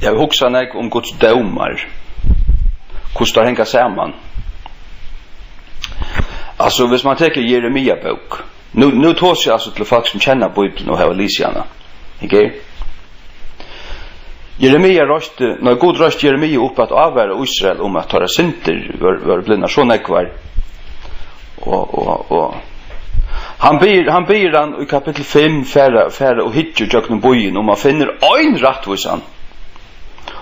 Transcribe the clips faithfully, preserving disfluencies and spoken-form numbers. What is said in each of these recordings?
Eg havi hugsað nógv um Guds dómar, hvussu teir hanga saman. Altso, viss mann tekur Jeremia bók, nú, nú tosi eg altso til fólk sum kenna Bíbliuna og hava lisið hana. Ikki? Jeremia reisti, nei, Gud reisti Jeremia upp at ávara Ísrael um at teirra syndir vóru, vóru blivnar so nógvar. Og, og, og hann biður, hann biður hann í kapittul fimm fara, fara og hyggja gjøgnum býin, um hann finnur ein rættvísan.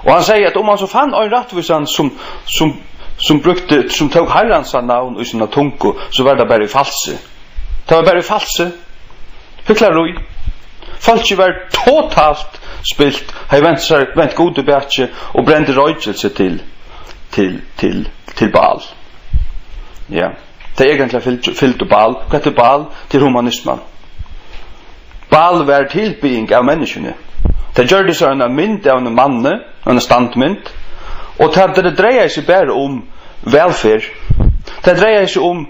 Og hann segði, at um hann so fann ein rættvísan, sum, sum, sum brúkti, sum tók Harrans navn í sína tungu, so var tað bara í falsi. Tað var bara í falsi. Hyklarí. Fólkið var totalt spilt, hevði vent sær, vent Gudi bakið og brendi roykelsi til, til, til, til Baal. Ja. Tey eigentliga fylgdu, fylgdu Baal. Hvat er Baal? Til humanisman. Baal var tilbiðing av menniskjuni. Tey gjørdu sær eina mynd av einum manni, eina standmynd, og tað, tað dreiaði seg bara um vælferð. Tað dreiaði seg um,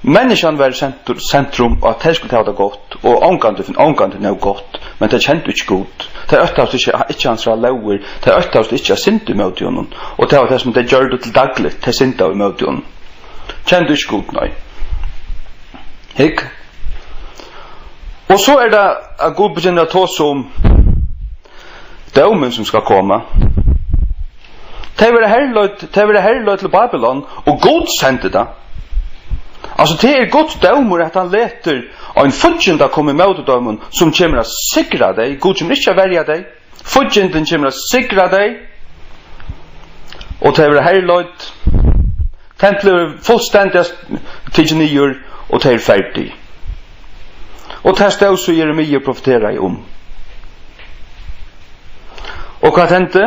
menniskjan var í sentur-, sentrum, og at tey skuldu hava tað gott, og ongantíð, ongantíð nóg gott, men tey kendu ikki Gud. Tey óttaðust ikki, ikki hansara lógir, tey óttaðust ikki at synda ímóti honum, og tað var tað, sum tey gjørdu til dagligt, tey syndaðu ímóti honum. Kendu ikki Gud, nei. Hygg. Og so er tað, at Gud byrjar at tosa um dómin, sum skal koma. Tey verða herleidd, tey verða herleidd til Babylon, og Gud sendi tað. Altso, tað er Guds dómur, at hann letur ein fígginda koma ímóti teimum, sum kemur at sigra tey. Gud kemur ikki at verja tey. Fíggindin kemur at sigra tey, og tey verða herleidd. Templið verður fullstendiga tikið niður, og tey eru ferdig. Og tað stóð so Jeremia profeteraði um. Og hvat hendi?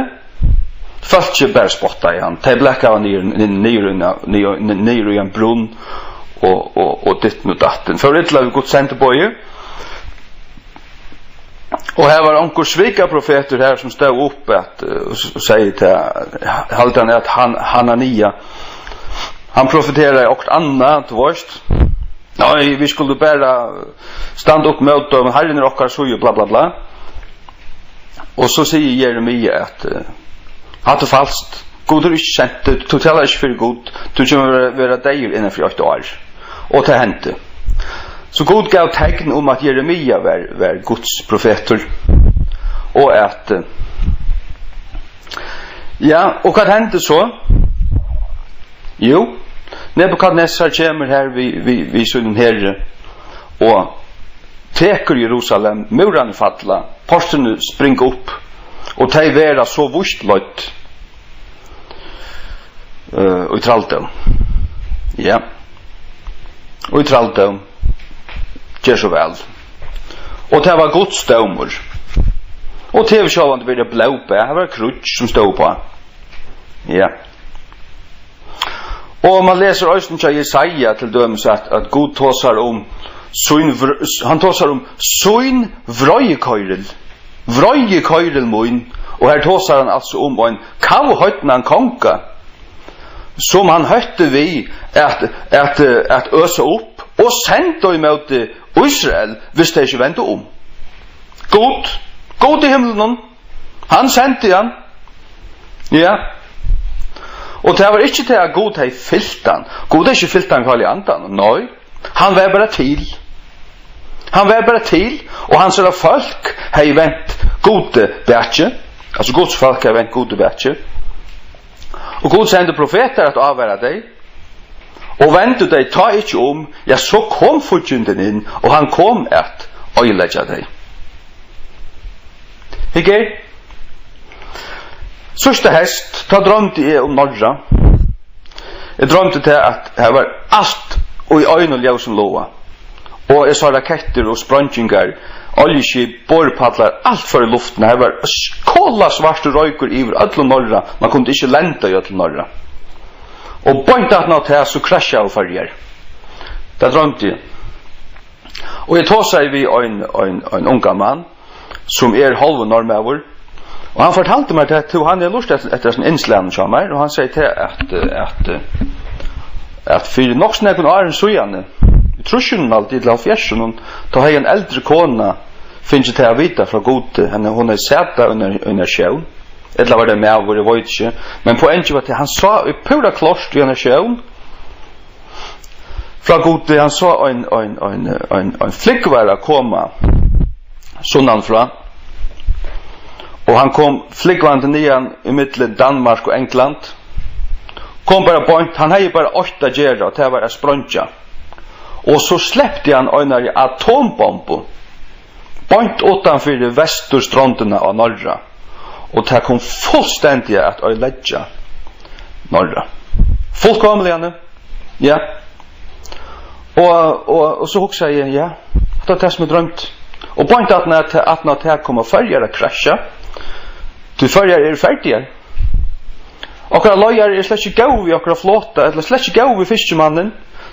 Fólkið bara spottaði hann. Tey blakaðu hann niður, niður, niður, niður, niður, niður í ein brunn og, og, og ditten og datten. Fór illa við Guds sendiboði. Og her var onkur svikaprofetur her, sum stóð upp at, eh, og s-, og segði til, haldi hann at Han-, Hanania, hann profeteraði okkurt annað, tú veist. Nei, vit skuldu bara standa upp móti teimum, Harrin er okkara síðu, bla, bla, bla. Og so sigur Jeremia at, eh, hatta er falskt. Gud hevur ikki sent teg, tú talar ikki fyri Gud, tú kemur at vera, vera deyður innan fyri eitt ár. Og tað hendi. So Gud gav tekn um, at Jeremia var, var Guds profetur, og at, eh, ja, og hvat hendi so? Jú, Nebukadnessar kemur her við, við, við sínum heri og tekur Jerusalem, múrarnir falla, portini springa upp, og tey verða so víst leidd, eh, í trældóm. Ja. Í trældóm. Ger so væl. Og tað var Guds dómur. Og tað hevur sjálvandi verið blóðbað, har var kríggj sum stóð uppá. Ja. Og man lesur eisini hjá Jesaja til dømis, at, at Gud tosar um sín vr-, hann tosar um sín vreiðikoyril, vreiðikoyril mín, og her tosar hann altso um ein kavheidnan konga, sum hann hótti við at, at, at øsa upp og senda ímóti Ísrael, viss tey ikki vendu um. Gud, Gud í himlunum, hann sendi hann. Ja. Og tað var ikki tað, at Gud hevði fylt hann. Gud hevði ikki fylt hann við Heilaga Andanum. Nei. Hann var bara til. Hann var bara til, og hansara fólk hevði vent Gudi bakið. Altso, Guds fólk hevði vent Gudi bakið. Og Gud sendi profetar at ávara tey. Og vendu tey tá ikki um, ja, so kom fíggindin inn, og hann kom at oyðileggja tey. Hygg her. Síðsta heyst, tá droymdi eg um norra. Eg droymdi tað, at har var alt í einum ljósum loga. Og eg sá rakettir og spreingingar, oljuskip, boripallar, alt fór í luftina. Har var kolasvartur roykur yvir øllum norra. Man kundi ikki lenda í øllum norra. Og beint aftan á tað, so krasjaðu Føroyar. Tað droymdi eg. Og eg tosaði við ein, ein, ein ungan mann, sum er hálvur norðmaður. Og hann fortaldi mær tað, tú, hann hevur lurtað eftir, eftir hesum innslagnum hjá mær, og hann segði tað, at, at, at fyri nokk so nógvum árum síðani, í trýssunum, alt til hálvfjerðsunum, tá hevði ein eldri kona fingið tað at vita frá Gudi, henni, hon hevði sæð tað í eini, í eini sjón. Ella var tað maður, eg veit ikki. Men poengið var, at hann sá í púra klárt í eina sjón frá Gudi, hann sá ein, ein, ein, ein, ein flúgvara koma sunnan frá. Og hann kom flúgvandi niðan ímillum Danmark og England. Kom bara beint, hann hevði bara eitt at gera, og tað var at spreingja. Og so slepti hann einari atombombu beint uttanfyri vesturstrondina á Norra, og tað kom fullstendiga at oyðileggja Norra. Fullkomiliga, ja. Og, og, og so hugsaði eg, ja, hatta er tað, sum eg droymdi. Og beint aftan at, aftan at tað kom, at Føroyar at krasja, tí Føroyar eru ferdigar. Okkara leiðarar eru slett ikki góðir við okkara flota, ella slett ikki góðir við fiskimannin.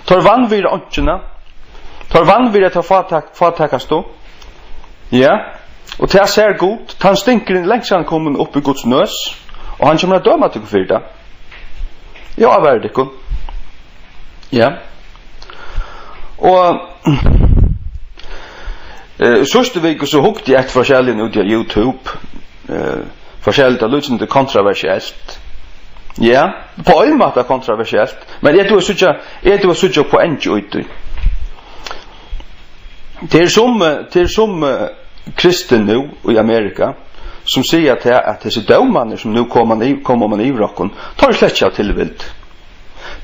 Teir vanvirða einkjuna. Teir vanvirða teir fátæk-, fátækastu. Ja. Og tað sær Gud. Tann stinkurin er langt síðan komin upp í Guds nøs, og hann kemur at døma tykkum fyri tað. Eg ávari tykkum. Ja. Og, eh, síðstu viku so hugdi eg eftir forskelligum úti á YouTube. Eh, forskelligt, tað lýsir seg kontroversielt. Ja, á ein máta kontroversielt. Men eg dugi at síggja, eg dugi at síggja poeng í tí. Tað eru summi, tað eru summi kristin nú í Amerika, sum siga tað, at hesir dómarnir, sum nú koma, koma oman yvir okkum, teir eru slett ikki av tilvild.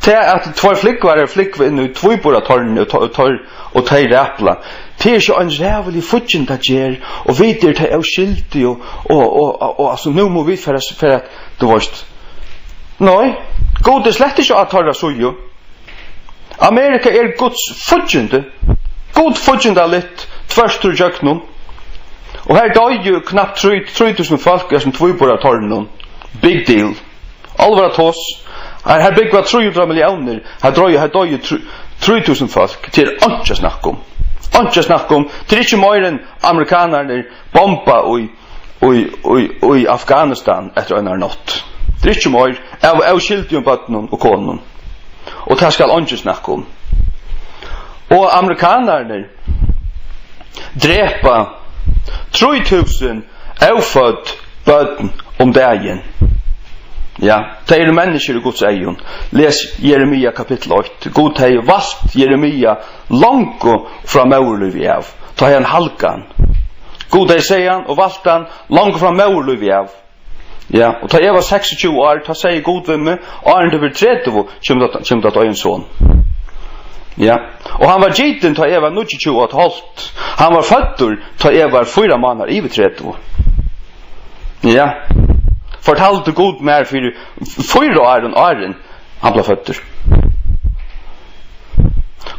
Tað, at tveir flúgvarar flúgva inn í tvíburartornini og to-, og teir, og tey rapla, tað er ikki ein ræðulig fíggindagerð, og vit eru tey óskyldigu, og, og, og, og, altso, nú mugu vit fara, fara, tú veist. Nei, Gud er slett ikki á teirra síðu. Amerika er Guds fíggindi. Gud fíggindaligt tvørtur ígjøgnum. Og har doyðu knappt trý, trý túsund fólk í hesum tvíburartorninum. Big deal. Álvara tos. Har, har búgva trý hundrað milliónir. Har doyðu, har doyðu trý, trý túsund fólk. Tað er einki at snakka um. Einki at snakka um. Tað er ikki meir enn amerikanarnir bomba í, í, í, í Afghanistan eftir einari nátt. Tað er ikki meir av, av óskyldigum børnum og konum. Og tað skal eingin snakka um. Og amerikanarnir drepa trý túsund ófødd børn um dagin. Ja, tey eru menniskjur í Guds eygum. Les Jeremia kapittul eitt. Gud hevði valt Jeremia longu frá móðurlívi av. Tá hevði hann halgað hann. Gud hevði sæð hann og valt hann longu frá móðurlívi av. Ja, og tá eg var seksogtjúgu ár, tá segði Gud við meg: "Áðrenn tú verður tretivu, kemur tú, kemur tú at eiga ein son." Ja, og hann var gitin, tá eg var níggjuogtjúgu og eitt hálvt. Hann var føddur, tá eg var fýra mánaðar yvir tretivu. Ja, fortaldi Gud mær fyri fýra árum, áðrenn hann bleiv føddur.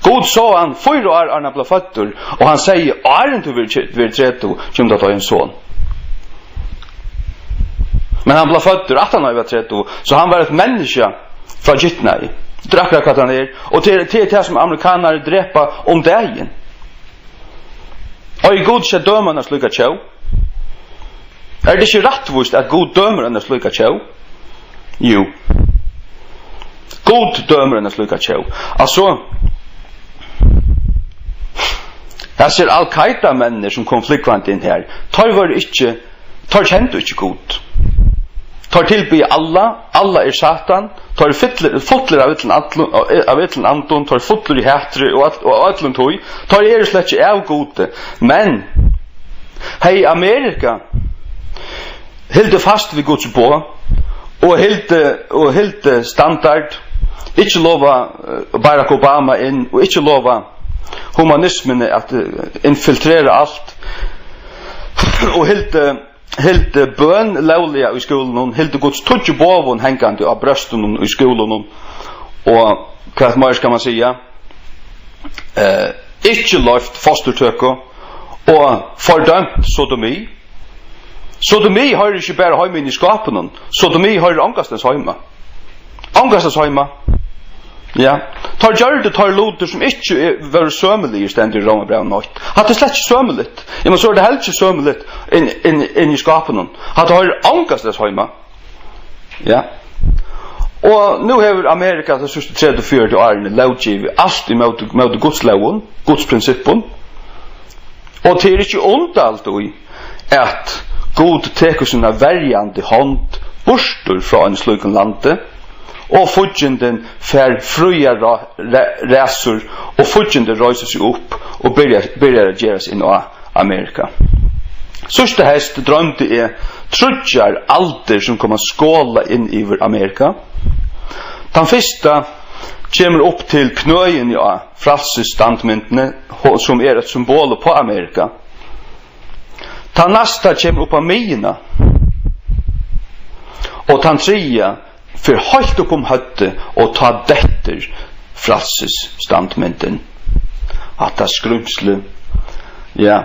Gud sá hann fýra ár, áðrenn hann bleiv føddur, og hann segði: "Áðrenn tú verður, verður tretivu, kemur tú at eiga ein son." Men hann bleiv føddur aftan á eg var tretivu, so hann var eitt menniskja frá gitnaði. Tað er akkurát hvat hann er, og tað er, tað er tað, sum amerikanarar drepa um dagin. Eigur Gud ikki at døma eina slíka tjóð? Er tað ikki rættvíst, at Gud dømir eina slíka tjóð? Jú. Gud dømir eina slíka tjóð. Altso, hasir Al-Qaida-menninir, sum komu flúgvandi inn her, teir vóru ikki, teir kendu ikki Gud. Teir tilbiðja Allah, Allah er Satan, teir eru fullir, fullir av illum andlum, av, av illum andum, teir eru fullir í hatri og øll-, og øllum tí. Teir eru slett ikki av Gudi. Men hevði Amerika hildið fast við Guds boð og hildið, og hildið standard, ikki lova, eh, Barack Obama inn og ikki lova humanismuni at, eh, infiltrera alt, og hildið, hildið bøn lógliga í skúlunum, hildið Guds tíggju boðum hangandi á brjóstunum í skúlunum, og hvat meir skal man siga? Eh, ikki loyvt fosturtøku og fordømt sodomi. Sodomi hoyrir ikki bara heima inni í skápinum. Sodomi hoyrir ongastaðnis heima. Ongastaðnis heima. Ja. Teir gjørdu teir lutir, sum ikki er, vóru sømiligir, stendur í Rómarbrævinum eitt. Hatta er slett ikki sømiligt. Ja, men so er tað heldur ikki sømiligt inn, inn, inn í skápinum. Hatta hoyrir ongastaðnis heima. Ja. Og nú hevur Amerika tey síðstu tretivu, fjøruti árini lóggivið alt ímóti, móti Guds lógum, Guds prinsippum. Og tað er ikki undarligt í, at Gud tekur sína verjandi hond burtur frá einum slíkum landi, og fíggindin fær fríar ra-, ra-, ræsur, og fíggindin reisir seg upp og byrjar, byrjar at gera seg inn á Amerika. Síðsta heyst droymdi eg tríggjar aldir, sum koma at skola inn yvir Amerika. Tann fyrsta kemur upp til knøini á frælsisstandmyndini, ho-, sum er eitt symbol uppá Amerika. Tann næsta kemur upp á miðjuna, og tann triðja fer heilt upp um høvdið, og tá dettur frælsisstandmyndin. Hatta skrímslið, ja,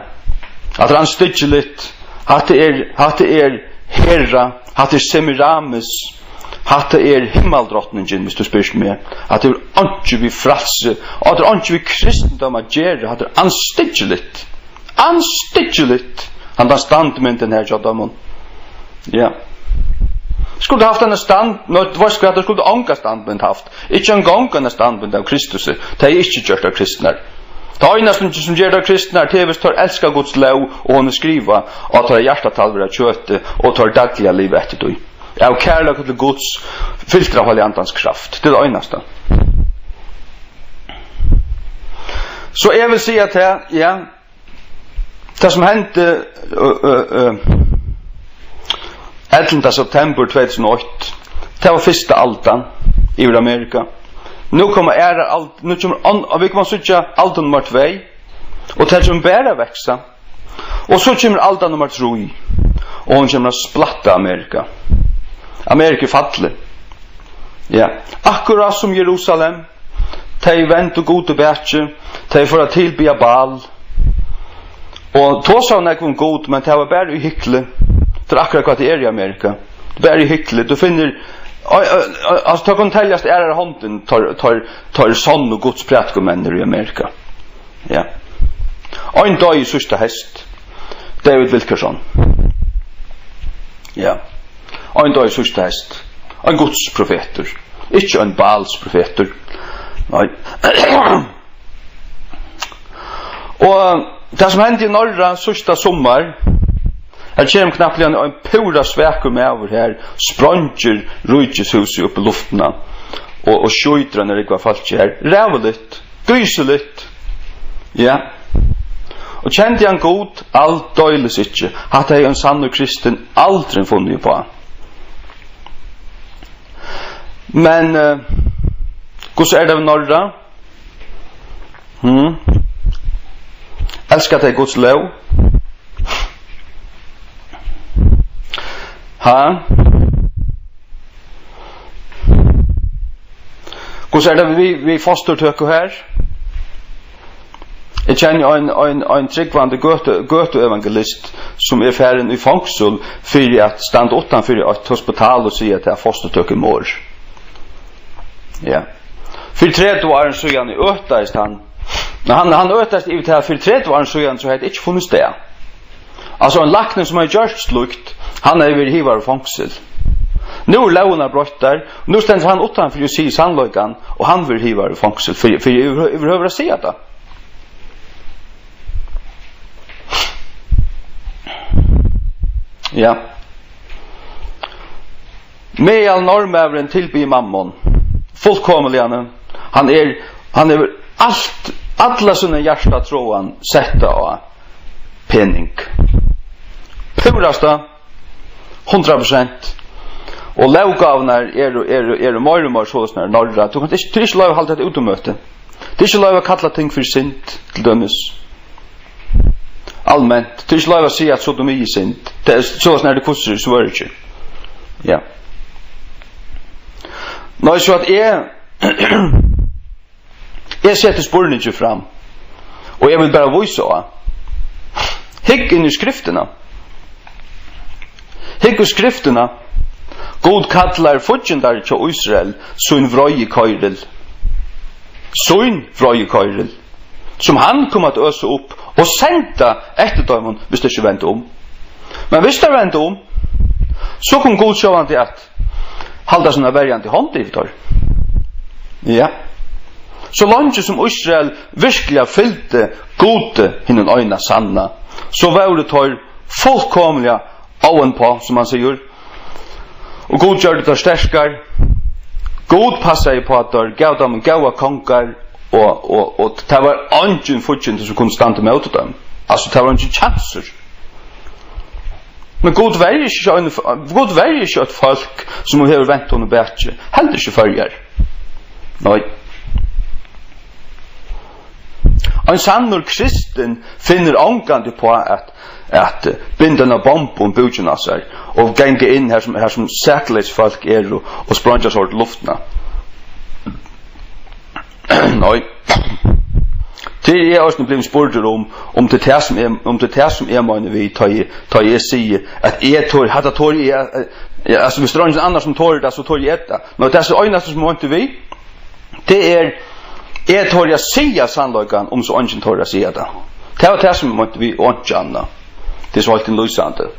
hatta er andstyggiligt, hatta er, hatta er Hera, hatta er Semiramis, hatta er himmaldrotningin, viss tú spyrst meg. Hatta hevur einki við frælsi, og hatta er einki við kristindóm at gera, hatta er andstyggiligt. Andstyggiligt, handan standmyndin her hjá teimum. Ja. Skuldi havt eina stand-, nei, veitst hvat, teir skuldu onga standmynd havt. Ikki eingong eina standmynd av Kristusi. Tað er ikki gjørt av kristnar. Tað einasta, sum ger tað kristnar, tað er, viss teir elska Guds lóg, og hon er skrivað á teirra hjartatalvur av kjøti, og teir dagliga liva eftir tí. Av kærleika til Guds, fyltir av Heilaga Andans kraft. Tað er tað einasta. So eg vil siga tað, ja, Tað, sum hendi, ø, ø, ø, ellivta septembur tvey túsund og eitt, tað var fyrsta aldan yvir Amerika. Nú koma aðrar ald-, nú kemur ann-, og vit koma at síggja aldan nummar tvey, og tað kemur bara at vaksa. Og so kemur aldan nummar trý, og hon kemur at splatta Amerika. Amerika er fallið. Ja, akkurát sum Jerusalem, tey vendu Gudi bakið, tey fóru at tilbiðja Baal. Og tosaðu nógv um Gud, men tað var bara í hykli. Tað er akkurát hvat tað er í Amerika. Bara í hykli. Tú finnur, al-, al-, al-, altso, tað kann teljast aðrar hondin, teir, teir, teir sonnu Guds prædikumenn í Amerika. Ja. Ein doyði síðsta heyst. David Wilkerson. Ja. Ein doyði síðsta heyst. Ein Guds profetur. Ikki ein Baals profetur. Nei. Og tað, sum hendi í Norra síðsta summar, her kemur knappliga ein púra svakur maður her, spreingir ríkishúsið upp í luftina og, og skjýtur eina rúgvu av fólki her. Ræðuligt, gísiligt. Ja. Og kendi hann Gud? Aldeilis ikki. Hatta hevði ein sannur kristin aldrin funnið uppá. Men, eh, hvussu er tað við Norra? Hm? Elska tey Guds lóg? Ha? Hvussu er tað við, við fosturtøku her? Eg kenni ein, ein, ein trúgvandi gøtu-, gøtuevangelist, sum er farin í fongsul fyri at standa uttan fyri eitt hospital og siga, at tað er fosturtøka í morð. Ja. Fyri tretivu árum síðani øtaðist hann. Men hann, hann øtaðist yvir tað, fyri tretivu árum síðani, so hevði tað ikki funnist stað. Altso, ein lækni, sum hevði gjørt slíkt, hann hevði verið hivaður í fongsul. Nú eru lógirnar broyttar, nú stendur hann uttanfyri og sigur sannleikan, og hann verður hivaður í fongsul fyri, fyri yvirhø-, yvirhøvur at siga tað. Ja. Meðal Norðmaðurin tilbiður Mammon. Fullkomiliga. Hann er, hann hevur alt, alla sína hjartatráan setta á pening. Púrasta, hundrað prosent. Og lóggávurnar eru, eru, eru meira og meira soleiðis, Norra. Tú kanst ikki, tú er ikki loyvt at halda tað útumøti. Tað er ikki loyvt at kalla ting fyri synd, til dømis. Alment. Tað er ikki loyvt at siga, at sodomi er synd. Tað er soleiðis, nær tað er hvussu er í Svøríki. Ja. Nei, so at eg, eg seti spurningin fram, og eg vil bara vísa á. Hygg inn í Skriftina. Hygg í Skriftina. Gud kallar fíggindar hjá Ísrael sín vreiðikoyril. Sín vreiðikoyril, sum hann kom at øsa upp og senda eftir teimum, viss teir ikki vendu um. Men viss teir vendu um, so kom Gud sjálvandi at halda sína verjandi hond yvir teir. Ja. So leingi sum Ísrael virkliga fylgdi Gudi, hinum eina sanna, so vóru teir fullkomiliga Óðin pá, sum man sigur. Og Gud gjørdi teir sterkar. Gud passaði upp á teir, gav teimum góðar kongar, og, og, og tað var eingin fíggindi, sum kundi standa ímóti teimum. Altso, tað var eingin kjansur. Men Gud verjir ikki ein, Gud verjir ikki eitt fólk, sum hevur vent honum bakið. Heldur ikki Føroyar. Nei. Ein sannur kristin finnur ongantíð upp á at, at binda eina bombu um búkin á sær og ganga inn har sum, har sum sakleys fólk eru og spreingja seg til luftina. Nei. Tað eri eg eisini blivin spurdur um, um tað er tað sum eg, um tað er tað sum eg meini við, tá eg, tá eg sigi, at eg tori, hatta tori eg, eh, ja, altso, viss tað er eingin annar sum torir tað, so tori eg tað. Nei, tað er tað einasta sum eg meinti við. Tað er, eg tori at siga sannleikan, um so eingin torir at siga tað. Tað var tað, sum eg meinti við, og einki annað. Tað er so heilt innlýsandi.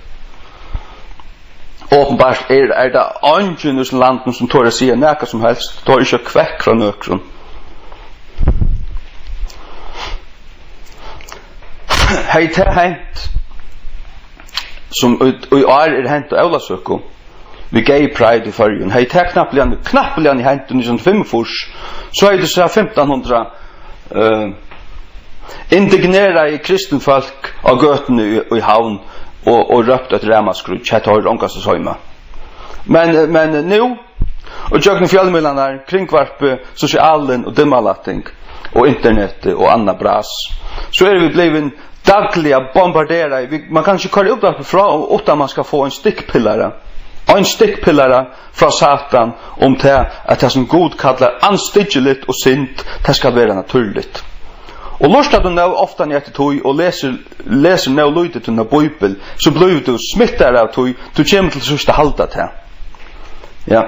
Openbart er, er tað eingin í hesum landinum, sum torir at siga nakað sum helst. Torir ikki at kvekka frá nøkrum. Hevði tað hent, sum í, í ár er hent á Ólavsøku, við Gay Pride í Føroyum, hevði tað knappliga, knappliga hent í nítjan hundrað og fimmogfýrs, so hevði tú sæð fimtan hundrað, eh, indigneraði kristinfólk á gøtuni í, í Havn og, og rópt eitt ramaskríggj. Hetta hoyrir ongastaðni heima. Men, men nú, og gjøgnum fjølmiðlarnar, Kringvarpið, sosialin og dimmalætting og internetið og annað bras, so eru vit blivin dagliga bombarderaði. Vit, man kann ikki koyra útvarpið frá, uttan man skal fáa ein stikkpillara. Ein stikkpillara frá Satan um tað, at tað, sum Gud kallar andstyggiligt og synd, tað skal vera natúrligt. Og lurtar tú nóg ofta eftir tí og lesur, lesur nóg lítið tína bíbel, so blívur tú smittaður av tí, tú kemur til síðst at halda tað. Ja.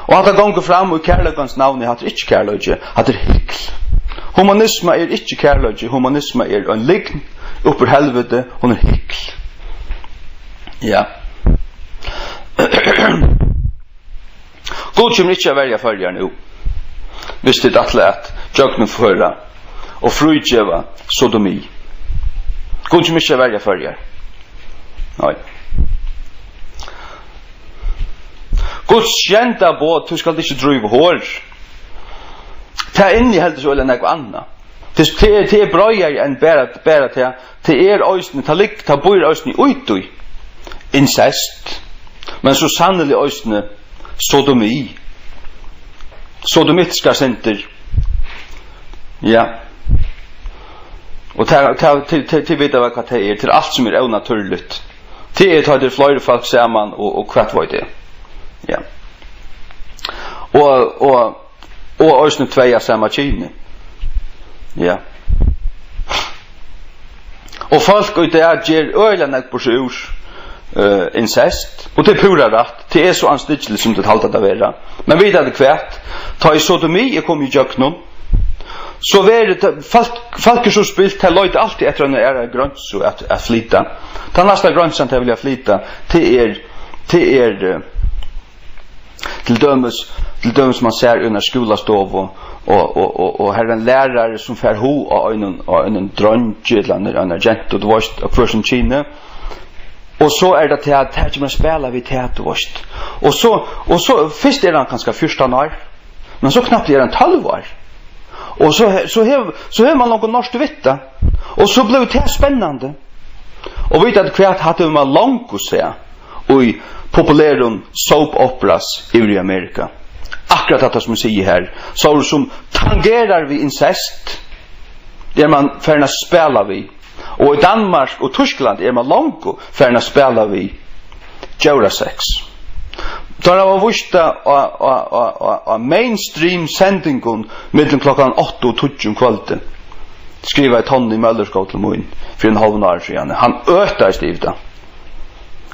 Og hatta gongur fram í kærleikans navni, hatta er ikki kærleiki, hatta er hykl. Humanisma er ikki kærleiki, humanisma er ein lygn upp úr helviti, hon er hykl. Ja. Gud kemur ikki at verja Føroyar nú, viss tit ætla at gjøgnumføra og frígeva sodomi. Gud kemur ikki at verja Føroyar. Nei. Guds sjeynda boð, tú skalt ikki dríva hor. Tað inniheldur so øgiliga nógv annað. Tað, tað er, tað er breiðari enn bara, bara tað. Tað er eisini, tað ligg, tað býr eisini í tí. Incest. Men so sanniliga eisini sodomi. Sodomitskar syndir. Ja. Og tað, tað, tað, tað, tað vita vit hvat tað er. Tað er alt sum er ónatúrligt. Tað er, tá tað er fleiri fólk saman, og, og hvat veit eg. Ja. Og, og, og eisini tvey av sama kyni. Ja. Og fólk í dag ger øgiliga nógv burtur úr, eh, incest, og tað er púra rætt. Tað er so andstyggiligt, sum tit halda tað vera. Men vita tit hvat? Tá ið sodomi er komið ígjøgnum, so verður tað, fólk, fólk er so spilt, tey leita altíð eftir eini aðrari greinsu at, at flyta. Tann næsta greinsan, tey vilja flyta, tað er, tað er, eh, til dømis, til dømis man sær í eini skúlastovu, og, og, og, og har er ein lærari, sum fær hug á einum, á einum dreingi ella einari, einari gentu, tú veist, av hvør sín kyni. Og so er tað tað, tað kemur at spæla við tað, tú veist. Og so, og so, fyrst er hann kanska fjúrtan ár, men so knappliga er hann tólv ár. Og so he-, so hevur, so hevur man longu noyðst við tað. Og so blívur tað spennandi. Og vita tit hvat, hatta hevur man longu sæð í populærum soap operas yvir í Amerika. Akkurát hatta, sum eg sigi her. So sum tangerar við incest, er man farin at spæla við. Og í Danmark og Týsklandi er man longu farin at spæla við djórasex. Teir hava víst tað á, á, á, á, á mainstream sendingum millum klokkan átta og tíggju um kvøldið, skrivaði Tonni í Møllerskov til mín fyri ein hálvan ári síðani. Hann øtaðist yvir tað.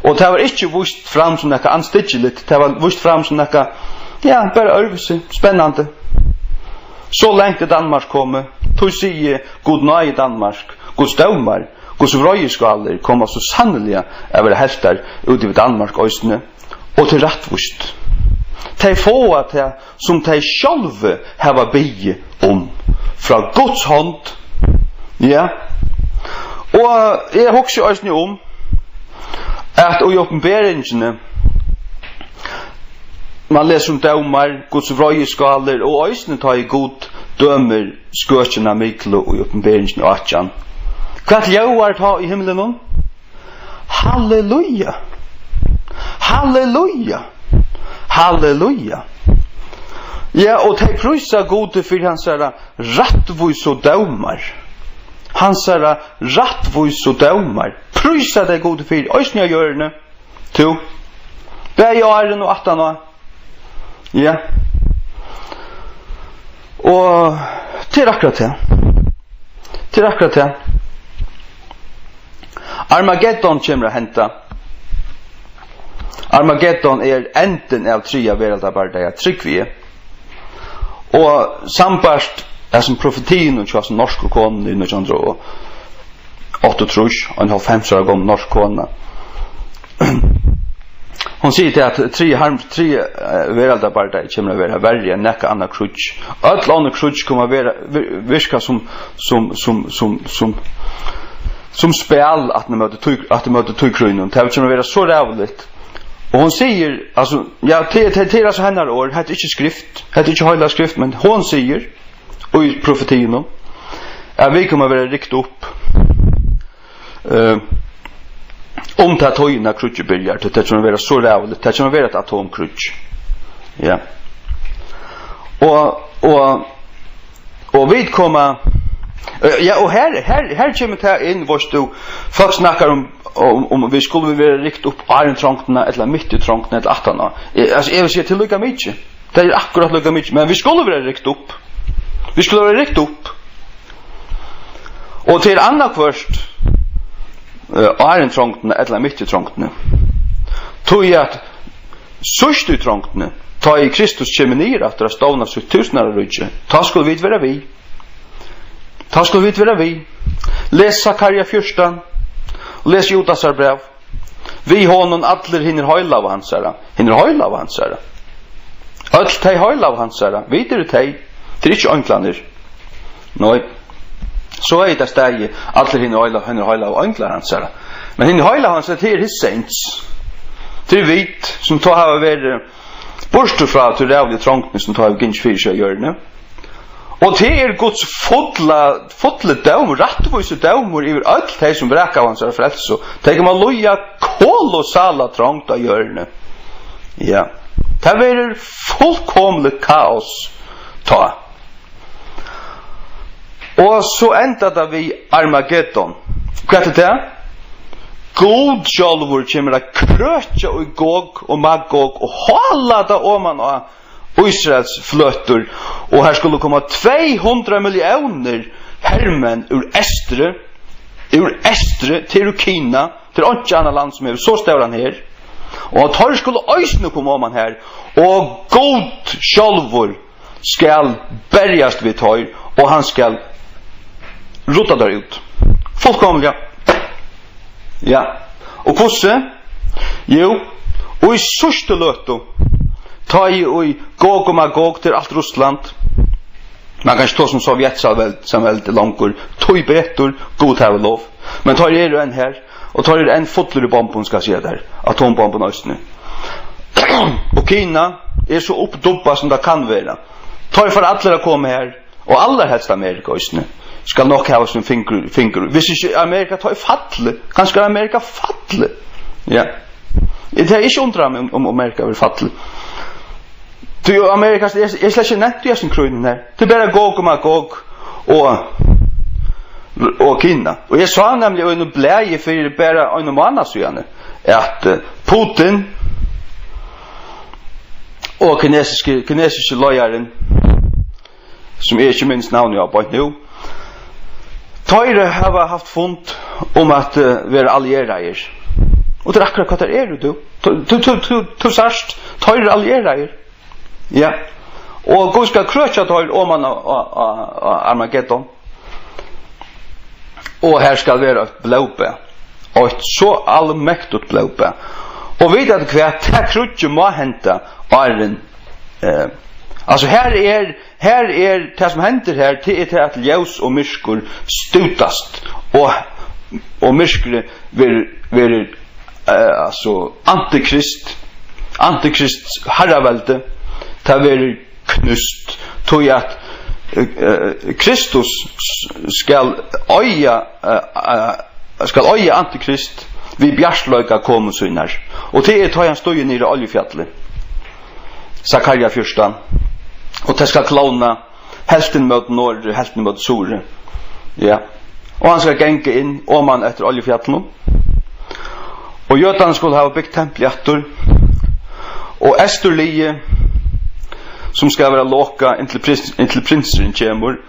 Og tað var ikki víst fram sum nakað andstyggiligt, tað var víst fram sum nakað, ja, bara øðrvísi, spennandi. So langt er Danmark komið, tí sigi eg, Gud náði Danmark, Guds dómar, Guds vreiðiskálir koma so sanniliga at verða heltar út yvir Danmark eisini, og tað er rættvíst. Tey fáa tað, sum tey sjálvi hava biðið um frá Guds hond. Ja. Og eg hugsi eisini um, at í Opinberingini, man lesur um dómar, Guds vreiðiskálir, og eisini tá ið Gud dømir skøkina miklu í Opinberingini átjan. Hvat ljóðar tá í himlinum? Halleluja! Halleluja! Halleluja! Ja, og tey prísa Gudi fyri hansara rættvísu dómar. Hansara rættvísu dómar. Prísa tey Gudi fyri, eisini á jørðini. Tú, bæði áðrenn og aftan á. Ja. Og tað er akkurát tað. Tað er akkurát tað. Armageddon kemur at henda. Armageddon er endin av triðja veraldarbardaga, trúgvi eg. Og sambært hesum profetiunum hjá hesum norsku konuni í nítjan hundrað og áttaogtrýss, ein hálvfems ára gomul norsk kona. Hon sigur tað, at triði harm-, triði, eh, veraldarbardagi kemur at vera verri enn nakað annað kríggj. Øll onnur kríggj koma at vera, vir-, virka sum, sum, sum, sum, sum, sum spæl aftur móti tí, aftur móti tí krígnum. Tað kemur at vera so ræðuligt. Og hon sigur, altso, ja, tað, tað, tað er altso hennara orð, hetta er ikki skrift, hetta er ikki heilag skrift, men hon sigur, í profetiunum, at vit koma at vera rykt upp, eh, um ta tíðina kríggið byrjar, tí tað kemur at vera so ræðuligt, tað kemur at vera eitt atomkríggj. Ja. Og, og, og vit koma, eh, ja, og her, her, her kemur tað inn, veitst tú, fólk snakkar um, um, um vit skulu vera rykt upp áðrenn trongdina, ella mitt í trongdina, ella aftaná. Eh, altso, eg vil siga, tað er líka mikið. Tað er akkurát líka mikið, men vit skulu vera rykt upp. Vit skulu vera rykt upp. Og tað er annaðhvørt, eh, áðrenn trongdina ella mitt í trongdini. Tí at síðst í trongdini, tá ið Kristus kemur niður aftur at stovna sítt túsundáraríki, tá skulu vit vera við. Tá skulu vit vera við. Les Sakarja fjúrtan, og les Judasar bræv. Við honum allir hinir heilagu hansara. Hinir heilagu hansara. Øll tey heilagu hansara. Vit eru tey. Tað eru ikki einglarnir. Nei. So er tað staðið allir hinir heilagu, hinir heilagu einglar hansara. Men hinir heilagu hansara, tað er his saints. Tað er vit, sum tá hava verið burtur frá tí ræðuligu trongdini, sum tá hevur gingið fyri seg á jørðini. Og tað er Guds fulla, fulli dómur, rættvísi dómur yvir øll tey, sum vraka av hansara frelsu. Tey koma at líða kolossala trongd á jørðini. Ja. Tað verður fullkomligt kaos tá. Og so endar tað við Armageddon. Hvat er tað? Gud sjálvur kemur at krøkja í Gog og Magog og hála tað oman á Ísraels fløtur, og har skulu koma tvey hundrað milliónir hermenn úr eystri, úr eystri, til úr Kina, til einki annað land sum hevur so stóran her, og teir skulu eisini koma oman har, og Gud sjálvur skal berjast við teir, og hann skal rudda teir út. Fullkomiliga. Ja. Og hvussu? Jú, og í síðstu løtu, tá ið í Gog og Magog, tað er alt Russland, man kann ikki tosa um Sovjetsamveldi longur, tíbetur, Gud havi lov, men teir eru enn her, og teir eru enn fullir í bombum, skal eg siga tær, atombombum eisini. Og Kina er so uppdubbað, sum tað kann vera. Teir fara allir at koma her, og allarhelst Amerika eisini skal nokk hava sín fingur, fingur. Hvis ikki Amerika, tá er fallið. Kanska er Amerika fallið. Ja. Tað er ikki undra meg um, um Amerika verður fallið. Tí Amerika er, er slett ikki nevnt í hesum krígnum her. Tað er bara Gog og Magog og, og Kina. Og eg sá nemliga í einum blaði fyri bara einum mánaða síðani, at, eh, Putin og kinesiski, kinesiski leiðarin, sum eg ikki minnist navnið á beint nú, teir hava havt fund um at, eh, vera allieraðir. Og tað er akkurát hvat teir eru, tú. Tú, tú, tú, tú, tú sært, teir eru allieraðir. Ja. Og Gud skal krøkja teir oman á, á, á, á Armageddon. Og her skal vera eitt blóðbað. Eitt so almektigt blóðbað. Og vita tit hvat, tað kríggið má henda áðrenn, eh, altso, her er, her er tað, sum hendir her, tað er tað, at ljós og myrkur stútast, og, og myrkrið verður, verður eh, altso, antikrist, antikrist harraveldi, tað verður knúst, tí at, eh, eh, Kristus s-, skal oyða, eh, eh, skal oyða antikrist við bjartleika komu sínar. Og tað er, tá hann stígur niður á Oljufjallið. Sakarja fjúrtan. Og tað skal klovna, helvtin móti norðri, helvtin móti suðri. Ja. Og hann skal ganga inn oman eftir Oljufjallinum. Og jødarnir skulu hava bygt templið aftur. Og eysturliðið, sum skal vera lokað inntil prins-, inntil prinsurin kemur,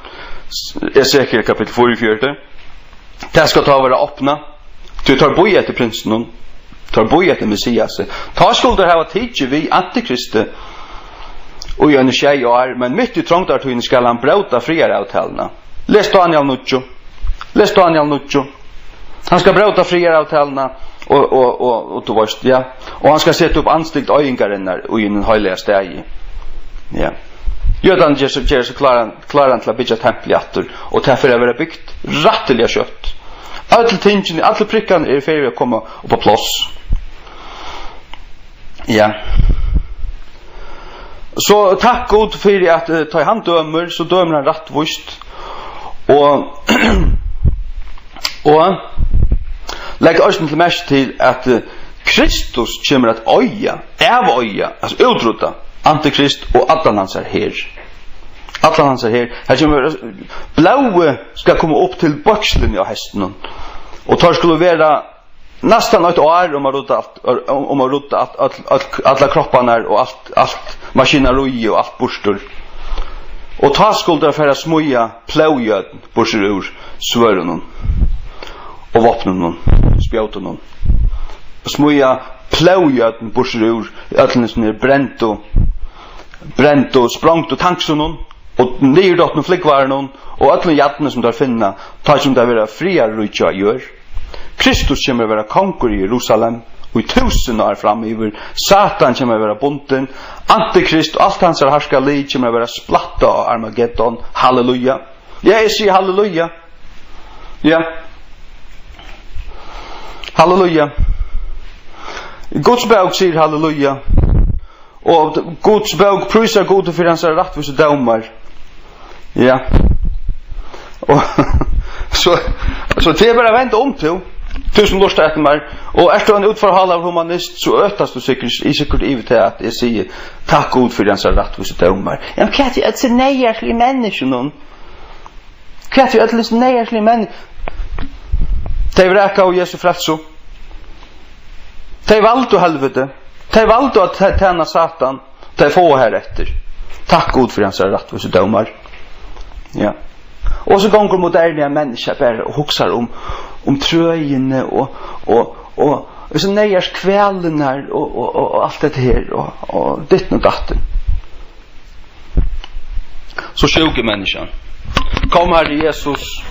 Esekiel kapittul fýraogfjøruti, tað skal tá vera opnað, tí teir bíða eftir prinsinum, teir bíða eftir Messiasi. Tá skulu teir hava tikið við antikristi í eini sjey ár, men mitt í trongdartíðini skal hann bróta friðaravtaluna. Les Daniel níggju. Les Daniel níggju. Hann skal bróta friðaravtaluna og, og, og, og, tú veist, ja. Og hann skal seta upp andstygd oyðingarinnar í hinum heilaga staði. Ja. Jødarnir ger seg, ger seg kláran, kláran til at byggja templið aftur, og tað fer at vera bygt rættiliga skjótt. Øll tingini, allir prikkarnir eru í ferð við at koma upp á pláss. Ja. So takk Gud fyri at, eh, tá hann dømir, so dømir hann rættvíst. Og, og legg eisini til merki til at, eh, Kristus kemur at oyða, avoyða, altso útrudda antikrist og allan hansara her. Allan hansara her. Her kemur, blóðið skal koma upp til bøkslini á hestinum. Og teir skulu vera næstan eitt ár um at rudda alt, um at rudda alt, øll, øll, allar kropparnar og alt, alt maskinaríið og alt burtur. Og tá skuldu teir fara at smíða plógjørn burtur úr svørðunum og vápnunum, spjótunum. Smíða plógjørn burtur úr øllum hesum her brendu, brendu, sprongdu tanksunum og niðurdotnu flúgvarunum og øllum jarni, sum teir finna, tá sum tað verða friðarríki á jørð. Kristus kemur at vera kongur í Jerusalem í túsund ár framyvir. Satan kemur at vera bundin. Antikrist og alt hansara harðska lið kemur at vera splattað á Armageddon. Halleluja. Ja, eg sigi halleluja. Ja. Halleluja. Guds bók sigur halleluja. Og Guds bók prísar Gud fyri hansara rættvísu dómar. Ja. Og so, so tað er bara at venda um, tú, tú sum lurtar eftir mær. Og ert tú ein útforhálaður humanist, so øtast tú sikkurt, eg sikkurt yvir tað, at eg sigi, takk Gud fyri hansara rættvísu dómar. Ja, men hvat er øll hesi neyðarsligu menniskjunum? Hvat er øll hesi neyðarsligu menn? Tey vrakaðu Jesu frelsu. Tey valdu helviti. Tey valdu at te-, tæna Satan. Tey fáa har eftir. Takk Gud fyri hansara rættvísu dómar. Ja. Og so gongur moderna menniskja bara og hugsar um, um trøini og, og, og, og so neyðars kvalirnar og, og, og, og alt hetta her og, og ditten og datten. So sjúk er menniskjan. Kom, Harri Jesus.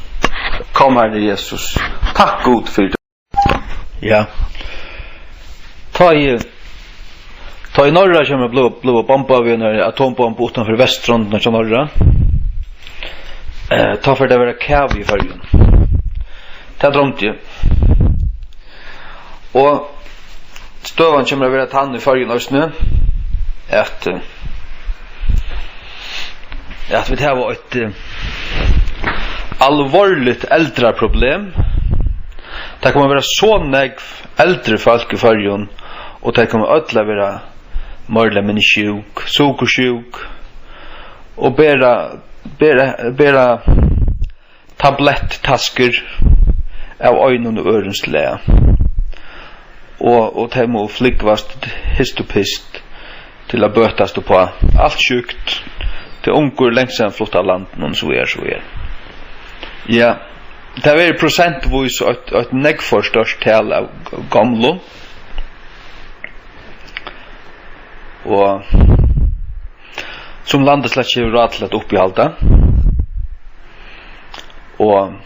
Kom, Harri Jesus. Takk Gud fyri tað. Ja. Tá ið, tá ið Norra kemur at blíva, blíva bombað við eini atombombu uttanfyri vesturstrondina hjá Norra, eh, tá fer tað at vera kavi í Føroyum. Tað droymdi eg. Og støðan kemur at vera tann í Føroyum eisini, at, eh, at vit hava eitt, eh, alvorligt eldraproblem. Tað koma at vera so nógv eldri fólk í Føroyum, og tey koma øll at vera meira ella minni sjúk, sukursjúk, og bera, bera, bera tablettaskur av einum og øðrum slag. Og, og tey mugu flúgvast hist og pist til at bøtast uppá alt sjúkt. Tey ungu eru langt síðan flutt av landinum, so er, so er. Ja, tað verður prosentvís eitt, eitt nógv for stórt tal av g-, gomlum. Og sum landið slett ikki hevur ráð til at uppihalda. Og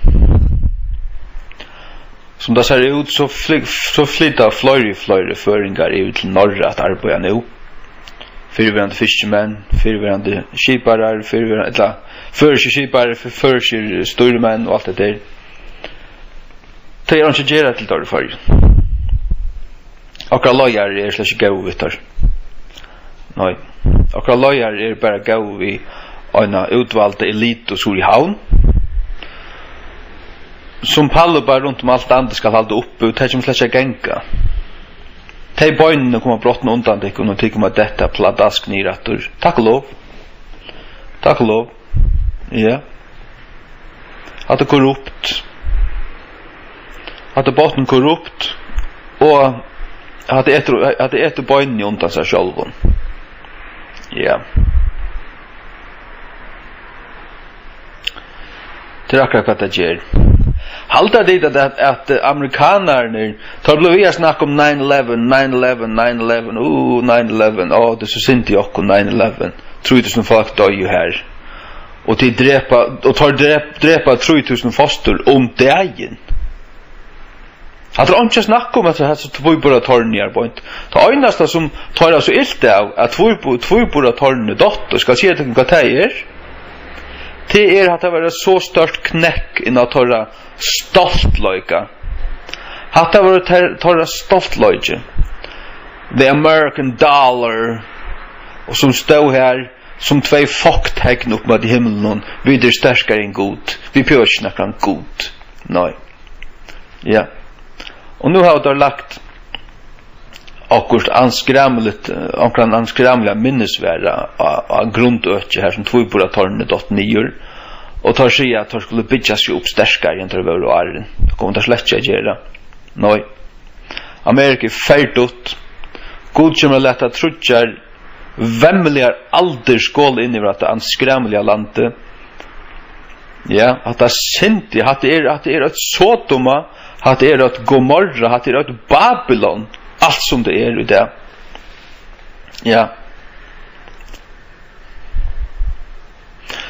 sum tað sær út, so fly-, so flyta fleiri og fleiri føroyingar yvir til Norra at arbeiða nú. Fyrrverandi fiskimenn, fyrrverandi skiparar, fyrrverandi, ella føroyskir skiparar, før-, føroyskir stýrimenn og alt hetta her. Tey eru ikki at gera til teir í Føroyum. Okkara leiðarar eru slett ikki góðir við teir. Nei. Okkara leiðarar eru bara góðir við eina útvalda elitu suður í Havn, sum pallur bara runt um alt landið skal halda uppi, og tað kemur slett ikki at ganga. Tey beinini koma brotna undan tykkum, og tit koma at detta pladask niður aftur. Takk og lov. Takk og lov. Ja. Hatta er korrupt. Hatta er botnkorrupt. Og hatta etur, hatta etur beinini undan sær sjálvum. Ja. Tað er akkurát, hvat tað ger. Halda tit, at, at, at amerikanarnir, teir blíva við at snakka um nine eleven, nine eleven, nine eleven, uh, nine eleven, ó, tað er so synd í okkum, nine eleven, trý túsund fólk doyðu har, og tey drepa, og teir drep-, drepa trý túsund fostur um dagin. Hatta er einki at snakka um, at hasa tvíburartornini er beint. Tað einasta, sum teir hava so ilt av, at tvíbu-, tvíburartornini dottu, skal eg siga tykkum, hvat tað er? Tað er, at tað var so stórt knekk inn á teirra stoltleika. Hatta var teir-, teirra stoltleiki. The American dollar, og sum stóð har sum tvey fukttekn upp móti himlinum: "Vit eru sterkari enn Gud. Vit behøva ikki nakran Gud." Nei. Ja. Og nú hava teir lagt okkurt anskræmuligt, eh, onkran anskræmuligan minnisvarða á, á grundøki, har sum tvíburartornini dottu niður, og teir siga, at teir skulu byggja seg upp sterkari, enn teir vóru áðrenn. Tað koma teir slett ikki at gera. Nei. Amerika er ferdigt. Gud kemur at lata tríggjar vemmiligar aldir skola inn yvir hatta anskræmuliga landið. Ja, hatta er synd, hatta er, hatta er eitt Sodoma, hatta er eitt Gomorra, hatta er eitt Babylon, alt sum tað er í dag. Ja.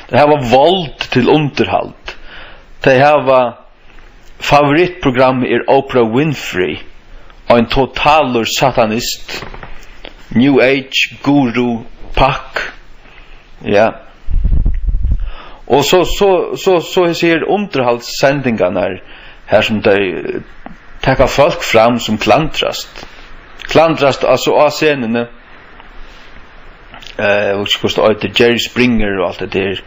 Tey hava vald til undirhald. Tey hava Favoritprogrammi er Oprah Winfrey, ein totalur satanist, New Age guru pakk. Ja. Og so, so, so, so hesir her undirhaldssendingarnar, har sum tey, eh, taka fólk fram sum klandrast. Klandrast, altso, á scenuni. Eh, eg veit ikki, hvussu tað eitur, Jerry Springer og alt det der.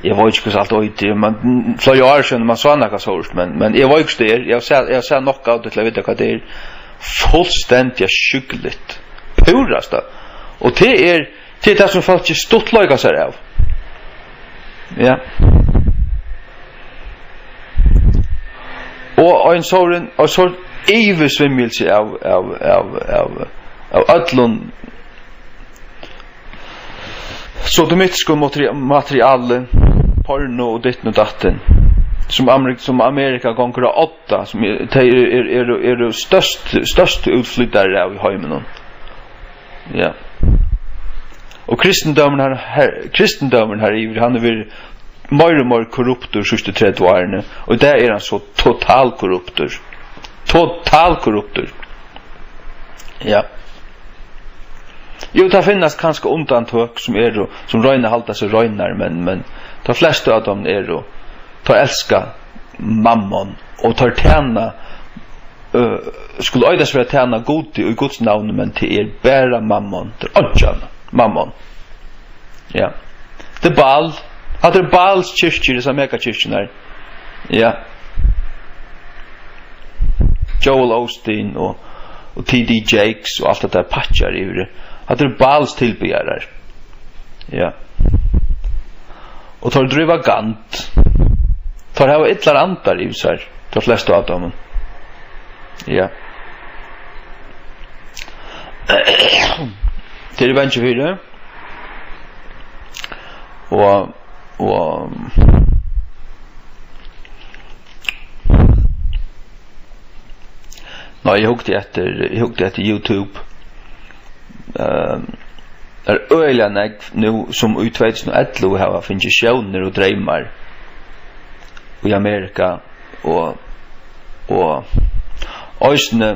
Eg veit ikki, hvussu alt eitur, men fleiri ár síðan man sá nakað sovorðið, men, men eg veit ikki, hvussu tað er. Eg havi sæð, eg havi sæð nokk av tí til at vita, hvat tað er. Fullstendiga sjúkligt. Púrasta. Og tað er, tað er tað, sum fólk stuttleika sær av. Ja. Og ein sovorðin, og so yvirsvimmilsi av, av, av, av, av øllum sodomitiskum materi-, materiali, porno og ditten og datten, sum Amerik-, sum Amerika gongur á odda, sum er, tey eru, eru, eru, eru størst, størstu útflytarar av í heiminum. Ja. Og kristindómurin har, har, kristindómurin har yvir, hann hevur verið meir og meir korruptur síðstu tretivu árini, og í dag er hann so totalkorruptur. Totalkorruptur. Ja. Jú, tað finnast kanska undantøk sum eru, sum royna at halda seg reinar, men, men tey flestu av teimum eru, teir elska mammon, og teir tæna, øh, skulu eita seg fyri at tæna Gudi í Guds navni, men tað er bara mammon, tað er einki annað. Mammon. Ja. Tað er Baal. Hatta er Baals kirkjur, hesar megakirkjurnar. Ja. Joel Osteen og, og T D Jakes og alt hetta pakkar yvir. Hatta er Baals tilbiðarar. Ja. Og teir dríva gand. Teir hava illar andar yvir sær, teir flestu av teimum. Ja. Tað eri eg bangin fyri. Og, og, nei, eg hugdi eftir, eg hugdi eftir YouTube. Ehm, tað er øgiliga nógv nú, sum í tvey túsund og ellivu hava fingið sjónir og dreymar í Amerika, og, og eisini,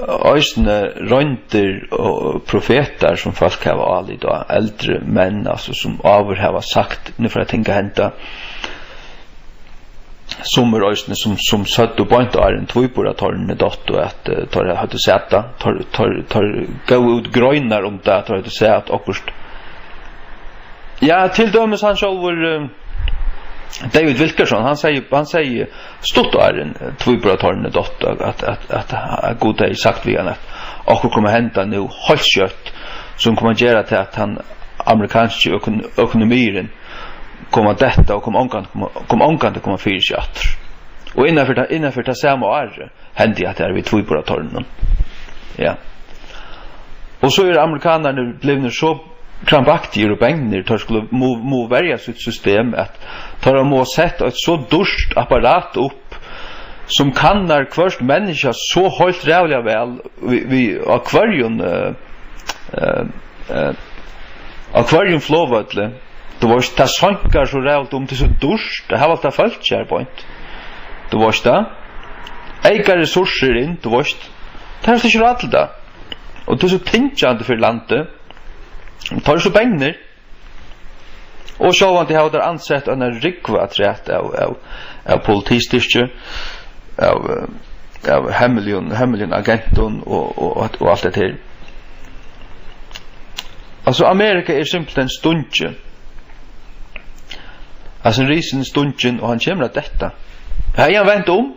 eisini royndir og profetar, sum fólk hava álit á, eldri menn, altso, sum áður hava sagt: "Nú fer ting at henda." summir eisini, sum, sum søgdu beint áðrenn tvíburartornini duttu, at, eh, teir høvdu sæð tað, teir, teir, teir góvu út greinar um tað, at teir høvdu sæð, at okkurt, ja, til dømis hann sjálvur, eh, David Wilkerson, hann segði, hann segði stutt áðrenn, eh, tvíburartornini duttu, at, at, at, at Gud hevði sagt við hann, at okkurt kom at henda nú heilt skjótt, sum kom at gera til, at hann amerikanski økon-, økonomiurin kom at detta og kom ongan-, kom, kom ongantíð koma fyri seg aftur. Og innanfyri tað, innanfyri tað sama árið hendi hatta her við tvíburartorninum. Ja. Og so eru amerikanarnir blivnir so krampaktigir og bangnir, teir skulu mu-, mugu verja sítt system, at teir mugu sett eitt so dýrt apparat upp, sum kannar hvørt menniskja so heilt ræðuliga væl við, við, á hvørjum, eh, eh, eh, á hvørjum flogvølli. Tú veist, tað seinkar so ræðuligt um, tað er so dýrt at hava alt tað fólkið her beint. Tú veist tað? Eyka resursir inn, tú veist. Tað er ikki ráð til tað. Og tað er so tyngjandi fyri landið. Teir eru so bangnir. Og sjálvandi hava teir ansett eina rúgvu afturat av, av, av politistyrki, av, eh, av hemmeligum, hemmeligum agentum og, og, og, og alt det her. Altso, Amerika er simpelthen stungin. Altso, risin er stungin, og hann kemur at detta. Hevði hann vent um,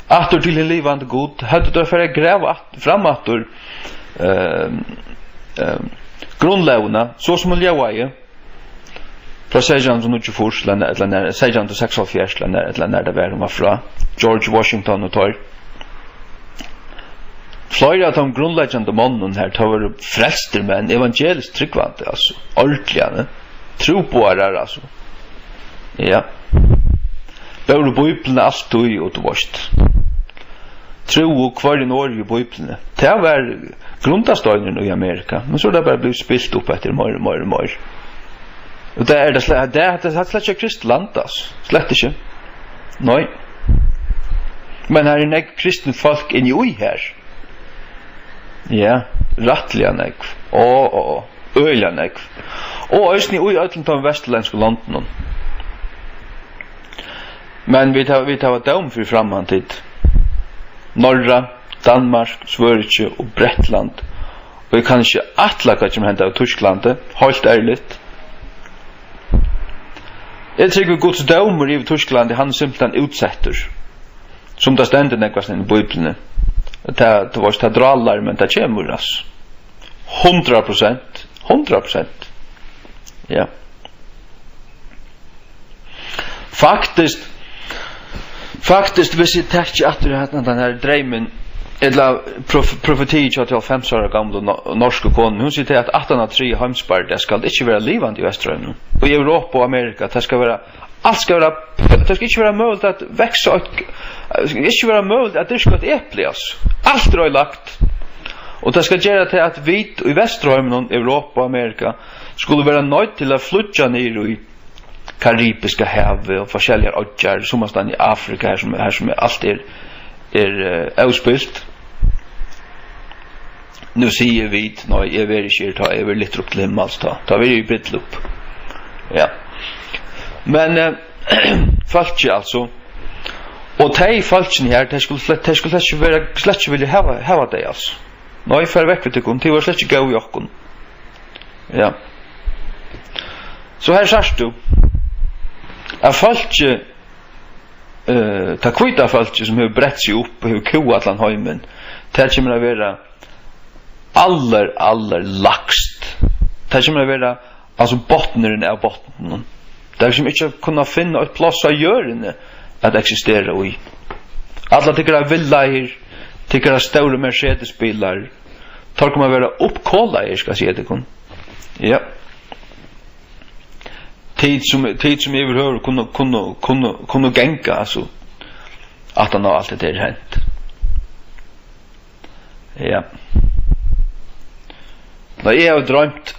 aftur til hin livandi Gud, høvdu teir farið at grava at-, fram aftur, ehm, ehm, grundlógina, so sum hon ljóðaði, frá seytjan hundrað og níggjuogfýrs, ella nær, ella nær, seytjan hundrað og seksoghálvfjerðs, ella nær, ella nær tað var, hon var frá, George Washington og teir. Fleiri av teimum grundleggjandi monnunum her, teir vóru frelstir menn, evangeliskt trúgvandi, altso, ordiliga, ne? Trúboðarar, altso. Ja. Bóru Bíbliuna altíð, og tú veist. Trúðu hvørjum orði í Bíbliuni. Tað var grundasteinurin í Amerika. Men so er tað bara blivið spilt upp eftir meir og meir og meir. Og tað er tað sle-, tað er, tað er slett ikki eitt kristið land, altso. Slett ikki. Nei. Men her er nógv kristin fólk inni í her. Ja, rættiliga nógv. Á, á, á. Øgiliga nógv. Og eisini í øllum teimum vesturlendsku londunum. Men vit hava, vit hava dóm fyri framman, tit. Norra, Danmark, Svøríki og Bretland. Og eg kann ikki ætla, hvat kemur henda av Týsklandi, heilt ærligt. Eg trúgvi, Guds dómur yvir Týsklandi, hann er simpelthen útsettur. Sum tað stendur nógvastaðni í Bíbliuni. Tað, tú veist, tað drálar, men tað kemur, altso. Hundrað prosent. Hundrað prosent. Ja. Faktiskt, faktiskt, viss eg taki aftur hetta, tann her dreymin, ella prof-, profetiið hjá tí hálvfems ára gamlu no-, norsku konuni, hon sigur, at aftan á triðja heimsbardaga skal ikki vera livandi í Vesturheiminum. Og í Europa og Amerika, tað skal vera, alt skal vera, tað skal ikki vera møguligt at vaksa eitt, tað skal ikki vera møguligt at dyrka eitt epli, altso. Alt er oyðilagt. Og tað skal gera til, at vit í Vesturheiminum, Europa og Amerika, skulu vera noydd til at flýggja niður í Karibiska havið og forskelligar oyggjar, summastaðni í Afrika, har sum, har sum alt er, er, eh, óspilt. Nú sigi eg vit, nei, eg verði ikki her, tá eg verði lyftur upp til himmals, tá, tá verði eg í brúdleyp. Ja. Men, eh, fólkið, altso, og tey fólkini her, tey skulu slett, tey skulu slett ikki vera, slett ikki vilja hava, hava tey, altso. Nei, far vekk við tykkum, tit vóru slett ikki góð við okkum. Ja. So her sært tú, at fólkið, eh, tað hvíta fólkið, sum hevur brett seg upp og hevur kúgað allan heimin, tað kemur at vera allar, allar lægst. Tað kemur at vera, altso, botnurin av botninum. Tey, sum ikki kunnu finna eitt pláss á jørðini at eksistera í. Allar tykkara villair, tykkara stóru Mercedes-bilar, teir koma at vera uppkolaðir, skal eg siga tykkum. Ja. Tit sum, tit sum yvirhøvur kunnu, kunnu, kunnu, kunnu ganga, altso, aftan á alt hetta er hent. Ja. Nei, eg havi droymt,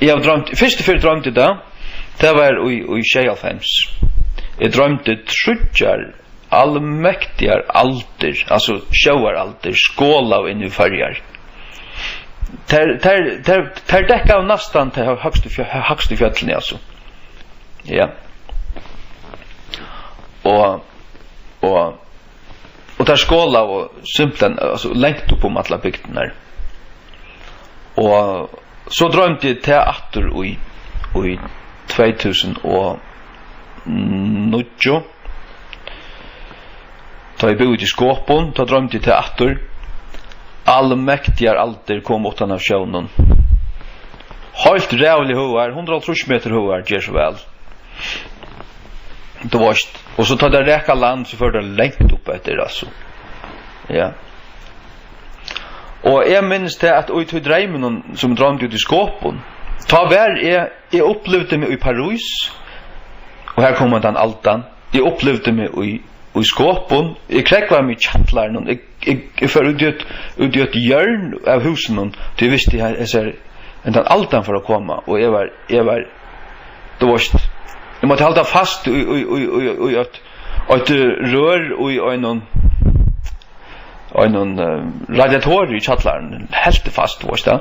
eg havi droymt, fyrstu ferð droymdi eg tað, tað var í, í sjeyoghálvfems. Eg droymdi tríggjar almektigar aldir, altso sjóvaraldir, skolaðu inn í Føroyar. Tær, tær, tær, tær dekkaðu næstan tey hægstu fjø-, hægstu fjøllini, altso. Ja. Og, og, og teir skolaðu simpelthen, altso, langt upp um allar bygdirnar. Og so droymdi eg tað aftur í, í tvey túsund og níggju. Tá eg búði úti í Skopun, tá droymdi eg tað aftur. Almektigar aldir kom uttan av sjónum. Heilt ræðuliga høgar, hundrað og hálvtrýss metrar høgar, ger so væl. Tú veist, og so tá tað raka land, so fór tað langt upp eftir, altso. Ja. Og eg minnist tað, at í tí dreyminum, sum eg droymdi úti í Skopun, tá var eg, eg upplivdi meg í París, og har kom hann, tann aldan, eg upplivdi meg í, í Skopun, eg krógvaði meg í kjallaranum, eg, eg, eg fór út í eitt, út í eitt hjørn av húsinum, tí eg visti, at hesar, hendan aldan fór at koma, og eg var, eg var, tú veist, eg mátti halda fast í, í, í, í, í eitt, eitt rør í einum, einum, eh, radiatori í kjallaranum, helt fast, veist tú.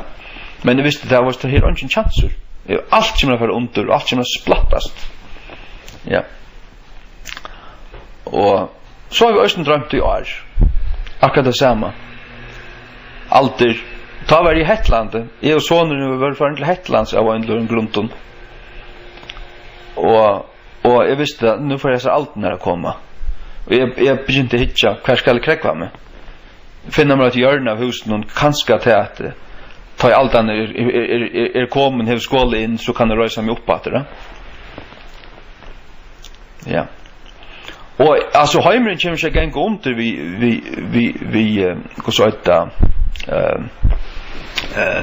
Men eg visti, tað var, her er eingin kjansur. Alt kemur at fara undir, og alt kemur at splattast. Ja. Og so havi eg eisini droymt í ár. Akkurát tað sama. Aldur. Tá var eg í Hetlandi. Eg og sonurin vóru farin til Hetlands av einum grundum. Og Og eg visti, at nú fóru hesar aldirnar at koma. Og eg, eg begynti at hyggja, hvar skal eg krógva meg? Finna mær eitt hjørni av húsinum, kanska tað at, eh, tá ið aldan er, er, er, er, er komin, hevur skolað inn, so kann eg reisa meg upp aftur, ja. Ja. Og, altso, heimurin kemur ikki at ganga undir við, við, við, við, eh, hvussu eitur tað, eh, eh,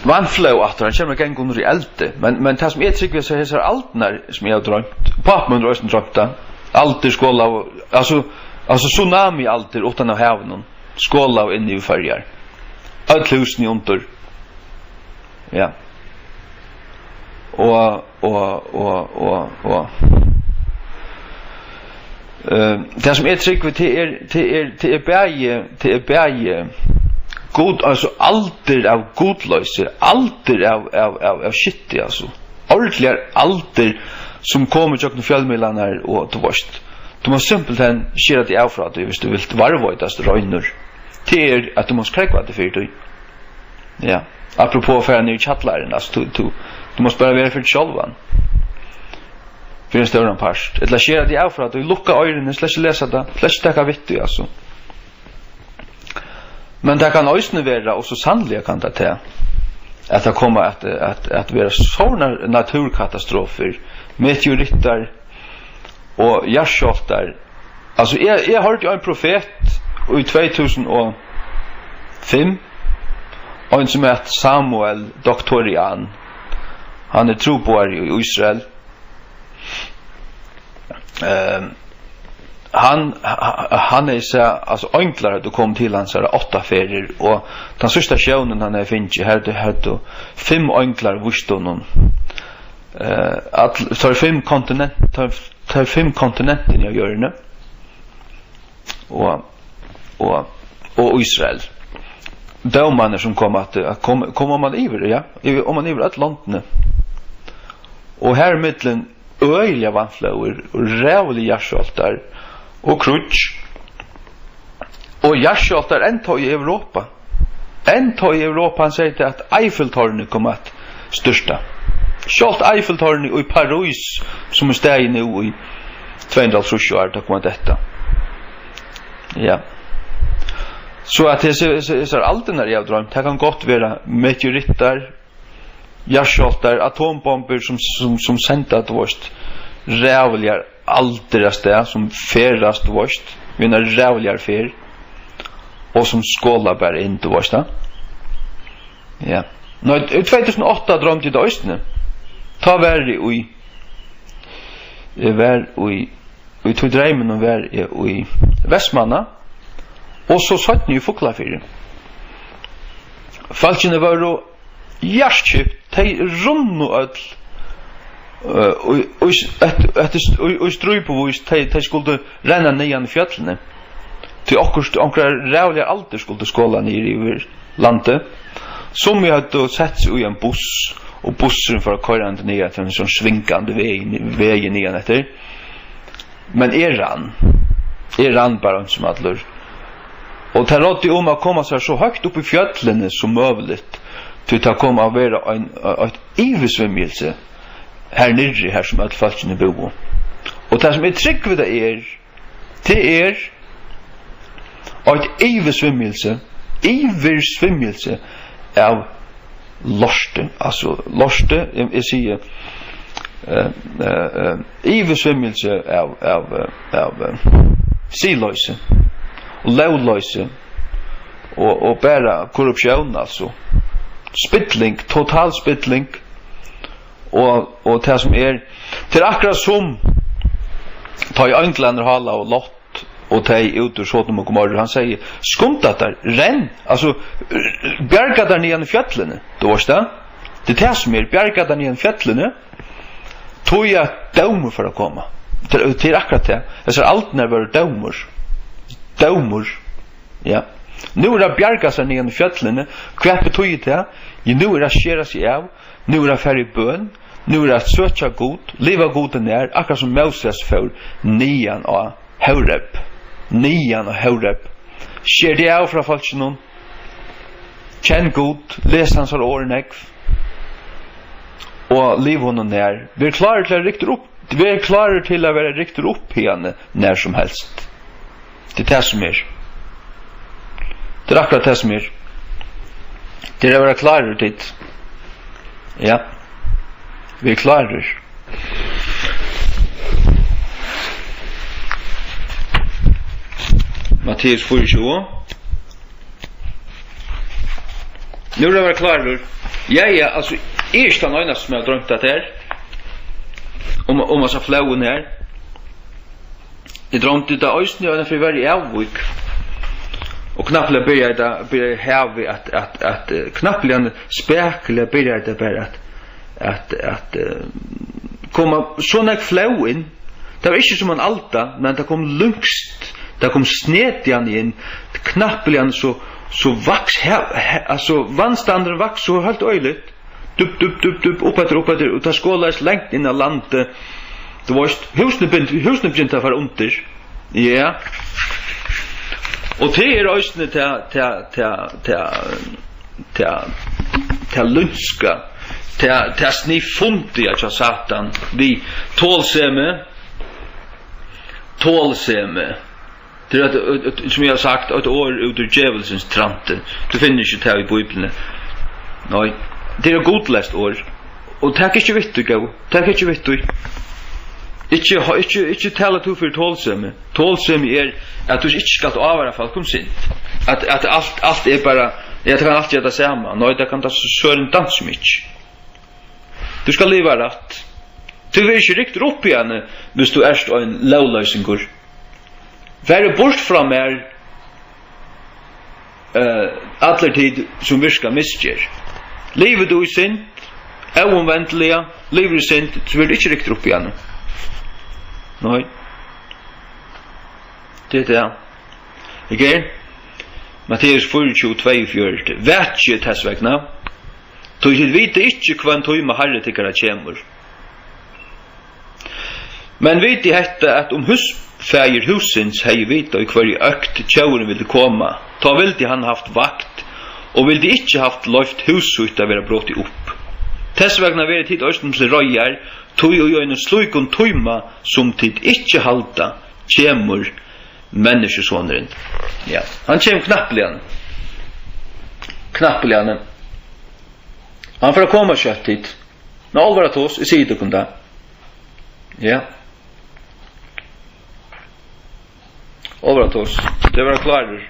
vatnflóð aftur, hann kemur at ganga undir í eldi. Men, men tað, sum eg trúgvi, so hesar aldirnar, sum eg havi droymt, pápi mín hevur eisini droymt tað, aldir skolaðu, altso, altso tsunami-aldir uttan av havinum, skolaðu inn yvir Føroyar. Øll húsini undir. Ja. Og, og, og, og, og, eh, tað, sum eg trúgvi, tað er, tað er, tað er bæði, tað er bæði Gud, altso, aldir av gudloysi, aldir av, av, av, av skitti, altso. Ordiligar aldir, sum komu gjøgnum fjølmiðlarnar, og, tú veist, tú mást simpelthen skera teg av frá tí, viss tú vilt varðveitast reinur. Tað er, at tú mást krógva teg fyri tí. Ja. Apropos at fara niður í kjallaran, altso, tú, tú, tú mást bara vera fyri teg sjálvan. Fyri ein stóran part. Ella skera teg av frá tí, lukka oyruni, slett ikki lesa tað, slett ikki taka við tí, altso. Men tað kann eisini vera, og so sanniliga kann tað tað, at tað koma at, at, at vera sovorðnar náttúrkatastrofur, meteorittar og jarðskjálvtar. Altso, eg, eg hoyrdi ein profet í tvey túsund og fimm, ein sum æt Samuel Doktorian. Hann er trúboðari í Ísrael. Ehm, hann, ha-, hann hevði sæð, altso, einglar høvdu komið til hansara átta ferðir, og tann síðsta sjónin, hann hevði fingið, høvdu, høvdu fimm einglar víst honum, eh, all, teir fimm kontinent-, teir, teir fimm kontinentirnar á jørðini, og, og, og Ísrael. Dómarnir, sum koma aftur, at koma, koma oman yvir, ja, yvir, oman yvir øll londini. Og har millum øgiliga vatnflóðir og ræðulig jarðskjálvtar og kríggj og jarðskjálvtar enntá í Europa. Enntá í Europa, hann segði tað, at Eiffeltårnið kom at styrta. Sjálvt Eiffeltårnið í París, sum er staðið nú í tvey hundrað og hálvtrýss ár, tað kom at detta. Ja. So at hesi, hesi, hesar aldirnar, eg havi droymt, tað kann gott vera meteorittar, jarðskjálvtar, atombombur sum, sum, sum senda, tú veist, ræðuligar aldir avstað, sum ferðast, tú veist, við eina ræðuligari ferð, og sum skola bara inn, tú veist tað. Ja. Nei, í tvey túsund og átta droymdi eg tað eisini. Tá var eg í, eg var í, í tí dreyminum var eg í Vestmanna, og so seinni í Fuglafirði. Fólkini vóru hjartkipt, tey runnu øll, eh, í, í, eftir, eftir, í, í strípuvís, tey, tey skuldu renna niðan í fjøllini, tí okkurt, onkrar ræðuligar aldir skuldu skola niður yvir landið. Summi høvdu sett seg í ein buss, og bussurin fór koyrandi niðan eftir ein sånn svingandi vegi, vegi niðan eftir. Men eg rann. Eg rann bara eins og allur. Og tað ráddi um at koma sær so høgt upp í fjøllini sum møguligt, tí tað kom at vera ein, eitt yvirsvimjilsi har niðri, har sum øll fólkini búðu. Og tað, sum eg trúgvi, tað er, tað er eitt yvirsvimjilsi, yvirsvimjilsi av lorti, altso lorti, eg, eg sigi, eh, eh, eh, yvirsvimjilsi av, av, eh, av, eh, siðloysi og lógloysi og, og bara korruptión, altso spilling, total spilling. Og, og tað sum er, tað er akkurát sum tá ið einglarnir hálaðu Lot og tey út úr Sodom og Gomorru. Hann segði: "Skunda tær, renn, altso, bjarga tær niðan í fjøllini." Tú veist tað? Tað er tað sum er, bjarga tær niðan í fjøllini, tí at dómur fer at koma. Tað er, tað er akkurát tað. Hesar aldirnar vóru dómur. Dómur. Ja. Nú er at bjarga sær niðan í fjøllini. Hvat betýðir tað? Jú, nú er at skera seg av. Nú er at fara í bøn. Nú er at søkja Gud, liva Gudi nær, akkurát sum Móses fór niðan á Hóreb. Niðan á Hóreb. Sker teg av frá fólkinum. Kenn Gud, les hansara orð nógv. Og liv honum nær. Ver klárur til at ryktur upp, ver klárur til at vera ryktur upp hiðani nær sum helst. Tað er tað sum er. Tað er akkurát tað sum er. Tað er at vera klárur, tit. Ja. Ver klárur. Matteus fýraogtjúgu. Nú er at vera klárur. Ja, ja, altso, eg eri ikki tann einasti sum hevur droymt tað her. Um, um hasa flóðin her. Eg droymdi tað eisini, og einaferð var í Æðuvík. Og knappliga byrjaði tað, byrjaði havið at, at, at, eh, knappliga, spakuliga byrjaði tað bara at, at, at, eh, koma so nógv flóð inn. Tað var ikki sum ein alda, men tað kom lúmskt, tað kom snetjandi inn. Knappliga so, so vaks ha-, ha-, altso, vatnstandurin vaks so heilt øgiligt. Dup, dup, dup, dup, upp eftir, upp eftir, og tað skolaðist langt inn á landið. Tú veist, húsini byrj-, húsini begyntu at fara undir. Ja. Og tað er eisini tað, tað, tað, tað, tað, tað lúmska, tað, tað sniðfundiga hjá Satan við tolsemi, tolsemi. Tað er eitt, eitt, eitt, sum eg havi sagt, eitt orð út úr djevulsins tranti. Tú finnur ikki tað í Bíbliuni. Nei, tað er eitt gudleyst orð. Og tak ikki við tí, góði. Tak ikki við tí. Ikki, ikki, ikki tala tú fyri tolsemi. Tolsemi er, at tú ikki skalt ávara fólk um synd. At, at alt, alt er bara, ja, tað kann alt gera tað sama. Nei, tað kann tað so søren dans sum ikki. Tú skalt liva rætt. Tú verður ikki ryktur upp hiðani, viss tú ert ein lógloysingur. Farið burt frá mær, eh, allir tit, sum virka misgerð. Livir tú í synd, óumvendiliga, livir í synd, so verður tú ikki ryktur upp hiðani. Nei. Tað er tað. Again. Matteus fýraogtjúgu, tveyogfjøruti. Vakið tess vegna, tí tit vita ikki, hvønn tíma Harri tykkara kemur. Men vitið hetta, at um húsfaðir hússins hevði vitað, í hvørji økt tjóvurin vildi koma, tá vildi hann havt vakt, og vildi ikki havt loyvt hús sítt at vera brotið upp. Tess vegna verið tit eisini til reiðar, tí í einum slíkum tíma, sum tit ikki halda, kemur Menniskjusonurin. Ja, hann kemur knappliga. Knappliga. Hann fer at koma skjótt, tit. Nú, álvara tos, eg sigi tykkum tað. Ja. Álvara tos. Tey verða klárir.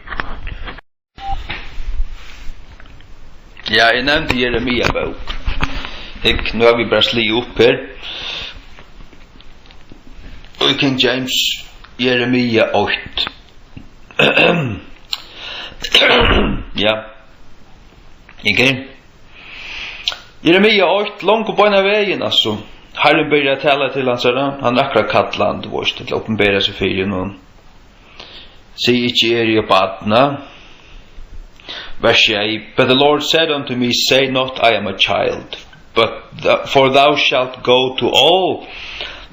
Ja, eg nevndi Jeremia bók. Hygg, nú havi eg bara sligið upp her. Og í King James, Jeremia eitt. Ja. Eg kann. Jeremia eitt, longu beinan vegin, altso. Harrin byrjar at tala til hansara, hann er akkurát kallað, tú veist, til at opinbera seg fyri honum. Sig ikki, eg eri eitt barn. Vers sjey. But the Lord said unto me, say not, I am a child, but th-, for thou shalt go to all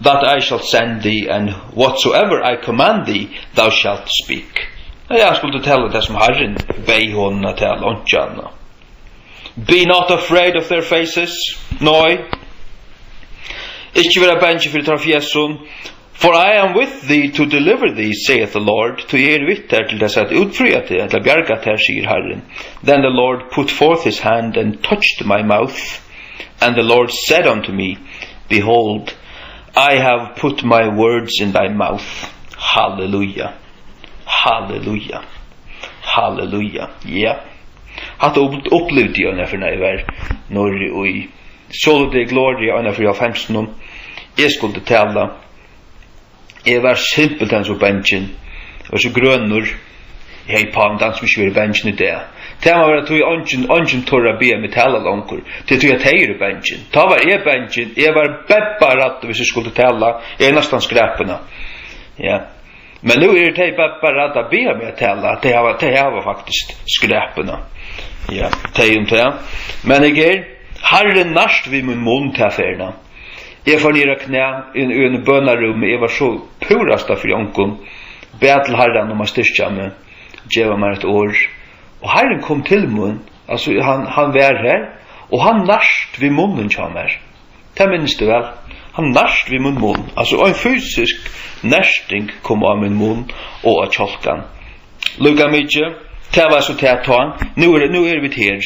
that I shall send thee, and whatsoever I command thee, thou shalt speak. Ja, hann skuldi tala tað sum Harrin bað honum at tala, einki annað. Be not afraid of their faces. Nei. Ikki vera bangin fyri teirra fjesum. For I am with thee to deliver thee, saith the Lord. Tí eg eri við tær til tess at útfría teg, ella bjarga tær, sigur Harrin. Then the Lord put forth his hand and touched my mouth. And the Lord said unto me, Behold, I have put my words in thy mouth. Halleluja. Halleluja. Halleluja. Ja. Hatta upp-, upplivdi eg eina ferð, nær eg var norðuri í Solo Deo Gloria, eina ferð í hálvfemsunum. Eg skuldi tala. Eg var simpelthen so bangin. Eg var so grønur. Eg hevði pá um dans, sum ikki verið bangin í dag. Tað má vera tí, eingin, eingin torir at biðja meg tala longur. Tað er tí, at tey eru bangin. Tá var eg bangin. Eg var bebbaræddur, hvis eg skuldi tala. Eg er næstan skrapin. Ja. Men nú eru tey bara, bara rædd at biðja meg at tala. Tey hava, tey hava faktiskt skrapuna. Ja, tey um tað. Men eg er, Harrin nært við mín munn ta ferðina. Eg fór niður á knæ í, í einum bønarúmi. Eg var so púrasta fyri ongum. Bað til Harran um at styrkja meg, geva mær eitt orð. Og Harrin kom til mín, altso, hann, hann var her, og hann nært við munnin hjá mær. Tað minnist eg væl. Hann nært við mín munn. Altso, ein fysisk nerting kom á mín munn og á kjálkan. Líka mikið, tað var so tað tá. Nú er, nú eru vit her.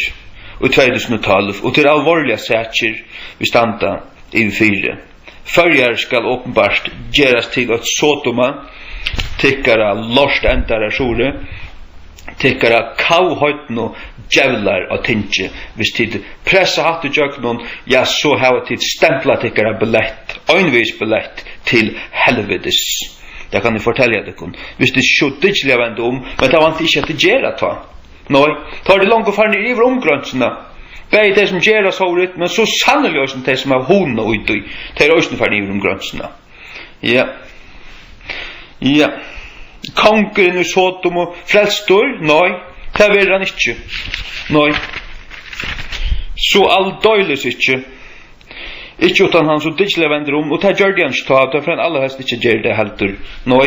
Í tvey túsund og tólv, og tað eru alvorligar sakir, vit standa yvirfyri. Føroyar skal openbart gerast til eitt Sodoma, tykkara lortendarar, Suðuri. Tykkara kavheidnu djevlar á tingi, hvis tit pressa hatta ígjøgnum, ja, so hava tit stemplað tykkara billett, einvegis billett til helvitis. Tað kann eg fortelja tykkum. Hvis tit so dyggiliga venda um, men tað vænti eg ikki, at tit gera tá. Nei, tá eru tit longu farnir yvir um greinsuna. Bæði tey, sum gera sovorðið, men so sanniliga eisini tey, sum hava hugna í tí, tey eru eisini farin yvir um greinsuna. Ja. Ja. Kongurin í Sodom og frelstur? Nei, tað verður hann ikki. Nei. So aldeilis ikki. Ikki uttan hann so dyggiliga vendir um, og tað gjørdi hann ikki tá, tað fer hann allarhelst ikki at gera tað heldur. Nei.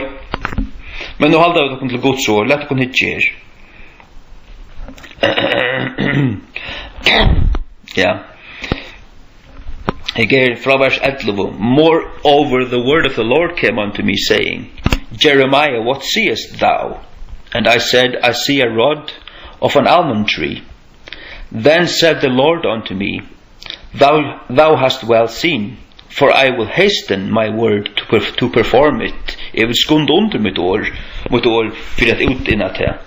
Men nú halda vit okkum til Guds orð, lat okkum hyggja her. Ja. Eg er frá vers ellivu. Moreover, the word of the Lord came unto me, saying, Jeremiah, what seest thou? And I said, I see a rod of an almond tree. Then said the Lord unto me, Thou, thou hast well seen, for I will hasten my word to, perf- to perform it. Eg vil skunda undir mítt orð, mítt orð fyri at útinna tað.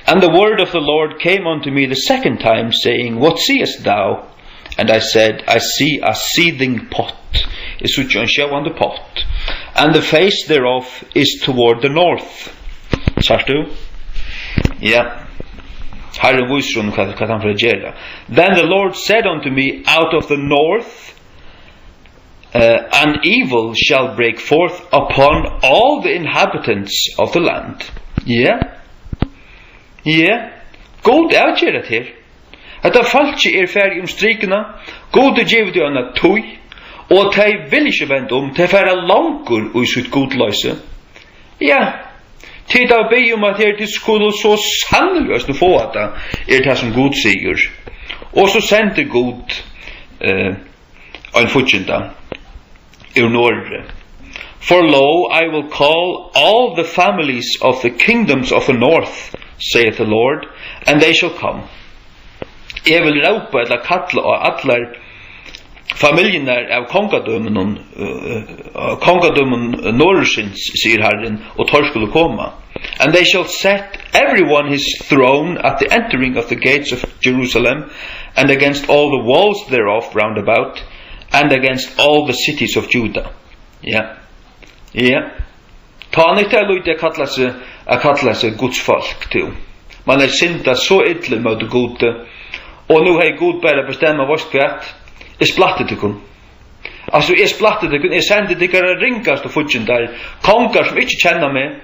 And the word of the Lord came unto me the second time, saying, What seest thou? And I said, I see a seething pot. Eg síggi ein sjóðandi pott. And the face thereof is toward the north. Sært tú? Ja. Harrin vísir honum hvat, hvat hann fer at gera. Then the Lord said unto me, Out of the north, uh, an evil shall break forth upon all the inhabitants of the land. Ja. Ja. Gud avger hetta her. Hetta fólkið er farið um strikuna. Gud hevur givið tí eina tíð, og tey vilja ikki venda um. Tey fara longur í sítt gudloysi. Ja, tit hava biðið um, at her tit skulu so sanniliga eisini fáa tað, er tað, sum Gud sigur. Og so sendir Gud, eh, ein fígginda úr norðri. For lo, I will call all the families of the kingdoms of the north, saith the Lord, and they shall come. Eg vil rópa ella kalla á allar familjurnar av kongadømunum, eh, kongadømum norðursins, sigur Harrin, og teir skulu koma. And they shall set every one his throne at the entering of the gates of Jerusalem, and against all the walls thereof round about, and against all the cities of Judah. Ja. Ja. Tá nyttar lítið at kalla seg, at kalla seg Guds fólk, tú. Man er syndað so illa móti Gudi, og nú hevði Gud bara bestemmað, veitst hvat? Eg splatti tykkum. Altso, eg splatti tykkum, eg sendi tykkara ringastu fíggindar, kongar sum ikki kenna meg,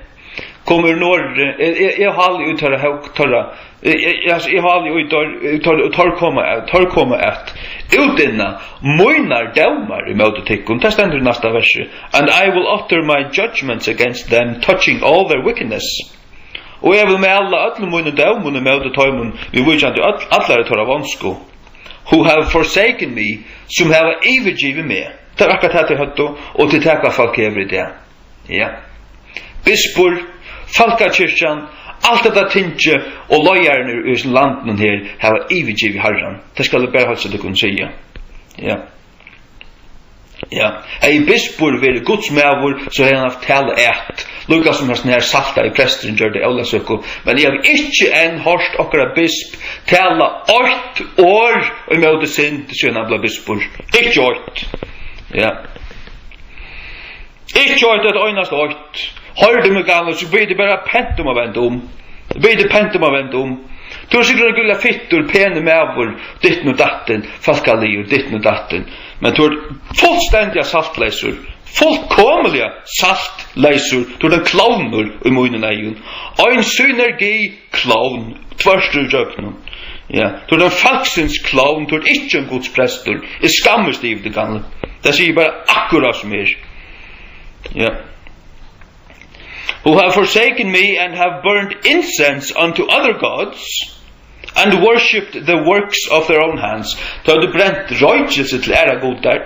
koma úr norðri, eg, eg, eg háli út teirra hók, teirra, eg, eg, eg, eg háli út teir, teir, teir koma, teir koma at, útinna mínar dómar ímóti tykkum. Tað stendur í næsta versi. "And I will utter my judgments against them, touching all their wickedness." Og eg vil mæla øllum mínum dómum ímóti teimum, viðvíkjandi øll, allari teirra vonsku. "Who have forsaken me", sum hava yvirgivið meg. Tað er akkurát tað, tey høvdu, og tað er tað, fólk hevur í dag. Ja. Bispur, fólkakirkjan, alt hetta tingið og leiðararnir í hesum landinum her hava yvirgivið Harran. Tað skal eg bara heilsa tykkum siga. Ja. Ja. Hevði bispur verið Guds maður, so hevði hann havt talað at. Líka sum hesin her saltaði presturin gjørdi Ólavsøku. Men eg havi ikki enn hoyrt okkara bisp tala eitt orð ímóti synd, síðan hann bleiv bispur. Ikki eitt. Ja. Ikki eitt, eitt einasta eitt. Hoyr tú meg, gamli, so biði eg bara pent um at venda um. Biði eg pent um at venda um. Tú ert sikkurt ein gula fittur, penur maður, ditten og datten, fólkaligur, ditten og datten. Men tú ert fullstendiga saltleysur. Fullkomiliga saltleysur. Tú ert ein klovnur í mínum eygum. Ein synergi klovn, tvørtur ígjøgnum. Ja, tú ert ein falsins klovn, tú ert ikki ein Guds prestur. Eg skammist yvir teg, gamli. Tað sigi eg bara akkurát sum er. Ja. "Who have forsaken me and have burned incense unto other gods, and worshipped the works of their own hands." Tey høvdu brent roykilsi til aðrar gudar,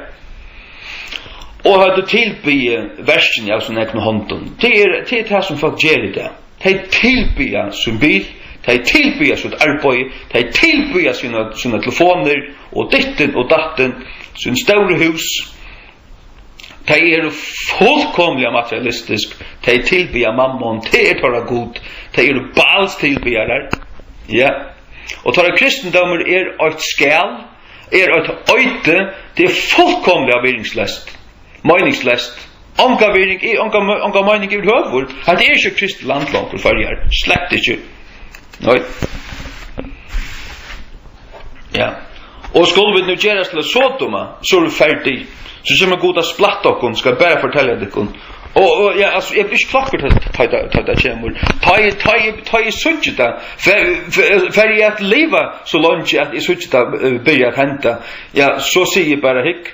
og høvdu tilbiðið verkini av sínum egnu hondum. Tað er, tað er tað, sum fólk gera í dag. Tey tilbiðja sín bil, tey tilbiðja sítt arbeiði, tey tilbiðja sína, sína telefonir og dittin og dattin, sín stóru hús. Tey eru fullkomiliga materialistisk, tey tilbiðja mammon, tað er teirra gud, tey eru Baals tilbiðjarar. Ja. Og teirra kristindómur er eitt skal, er eitt eiti, tað er fullkomiliga virðingsleyst. Meiningsleyst. Onga virðing, onga, onga meining yvirhøvur. Hetta er ikki eitt kristið land longur, Føroyar. Slett ikki. Nei. Ja. Og skulu vit nú gerast til Sodoma, so eru vit ferdig. So kemur Gud at splatta okkum, skal bara fortelja tykkum. Og, og ja, altso, eg blívi ikki klokkur til, tá, tá, tá tað kemur. Tá eg, tá eg, tá eg síggi tað, fer, fer, fer eg at liva so leingi at eg síggi tað, eh, byrja at henda. Ja, so sigi eg bara, hygg.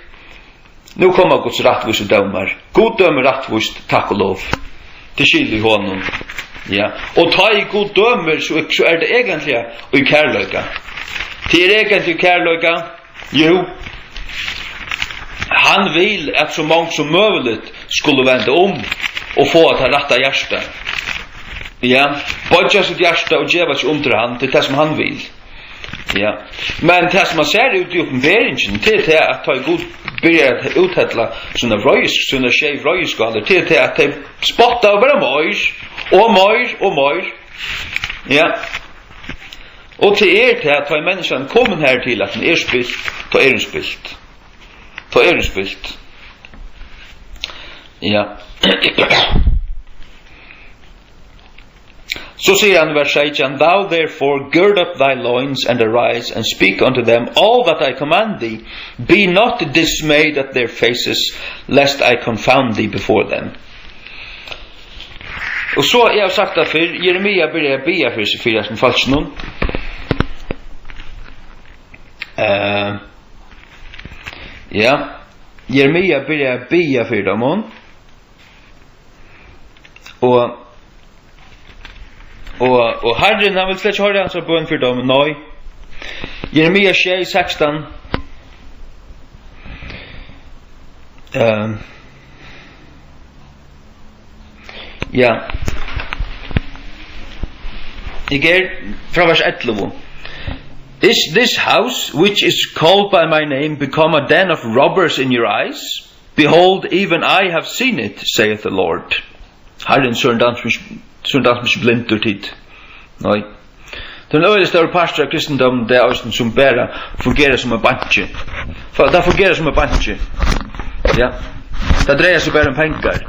Nú koma Guds rættvísu dómar. Gud dømir rættvíst, takk og lov. Tað skilur vit honum. Ja. Og tá ið Gud dømir, so, so er tað eigentliga í kærleika. Tað er eigentliga í kærleika. Jú. Hann vil, at so mong sum møguligt skulu venda um og fáa tað rætta hjartað. Ja. Boyggja sítt hjarta og geva seg undir hann. Tað er tað, sum hann vil. Ja. Men tað, sum man sær úti í opinberingini, tað er tað, at tá ið Gud byrjar at úthella sínar vreiðis-, sínar sjey vreiðiskálir, tað er tað, at tey spotta og bara meir, og meir, og meir. Ja. Og tað er tað, at tá ið menniskjan er komin her til, at hon er spilt, tá er hon spilt. Tá er hon spilt. Ja. So sigur hann í vers seytjan, "Thou therefore gird up thy loins and arise and speak unto them all that I command thee. Be not dismayed at their faces, lest I confound thee before them." Og so, eg havi sagt tað fyrr, Jeremia byrjar at biðja fyri seg, fyri hasum fólkinum. Eh, ja, Jeremia byrjar at biðja fyri teimum. Og, og, og Harrin, hann vil slett ikki hoyra hansara bøn fyri teimum, nei. Jeremia sjey sekstan. Ehm, ja. Eg er frá vers ellivu. "Is this house, which is called by my name, become a den of robbers in your eyes? Behold, even I have seen it, saith the Lord." Harrin, so er hann ikki, so er hann ikki blindur, tit. Nei. Tað er ein øgiliga stórur partur av kristindóminum, tað er eisini, sum bara fungerar sum ein banki. Fa-, tað fungerar sum ein banki. Ja. Tað dreiar seg bara um pengar.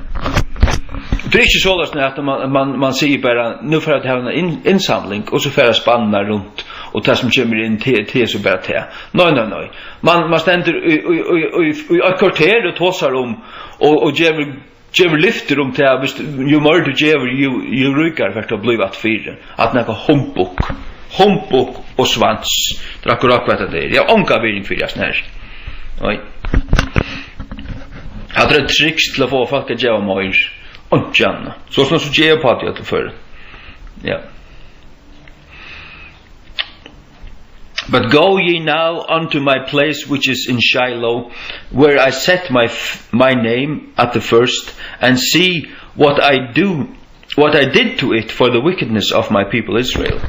Tað er ikki soleiðis, at man, man, man sigur bara, "Nú fara vit at hava eina inn-, innsamling", og so fara spannirnar runt, og tað, sum kemur inn, tað, tað er so bara tað. Nei, nei, nei. Man, man stendur í, í, í, í, í eitt korter og tosar um, og, og gevur, gevur lyftir um tað, viss tú, jú meir tú gevur, jú, jú ríkari fert tú at blíva afturfyri. At nakað humbug, humbug, og svans. Tað er akkurát hvat tað er. Eg havi onga virðing fyri hasum her. Nei. Hatta er triks til at fáa fólk at geva meir. Einki annað. So sum so geva upp á tí at føra. Ja. But go ye now unto my place which is in Shiloh, where I set my f-, my name at the first, and see what I do, what I did to it for the wickedness of my people Israel.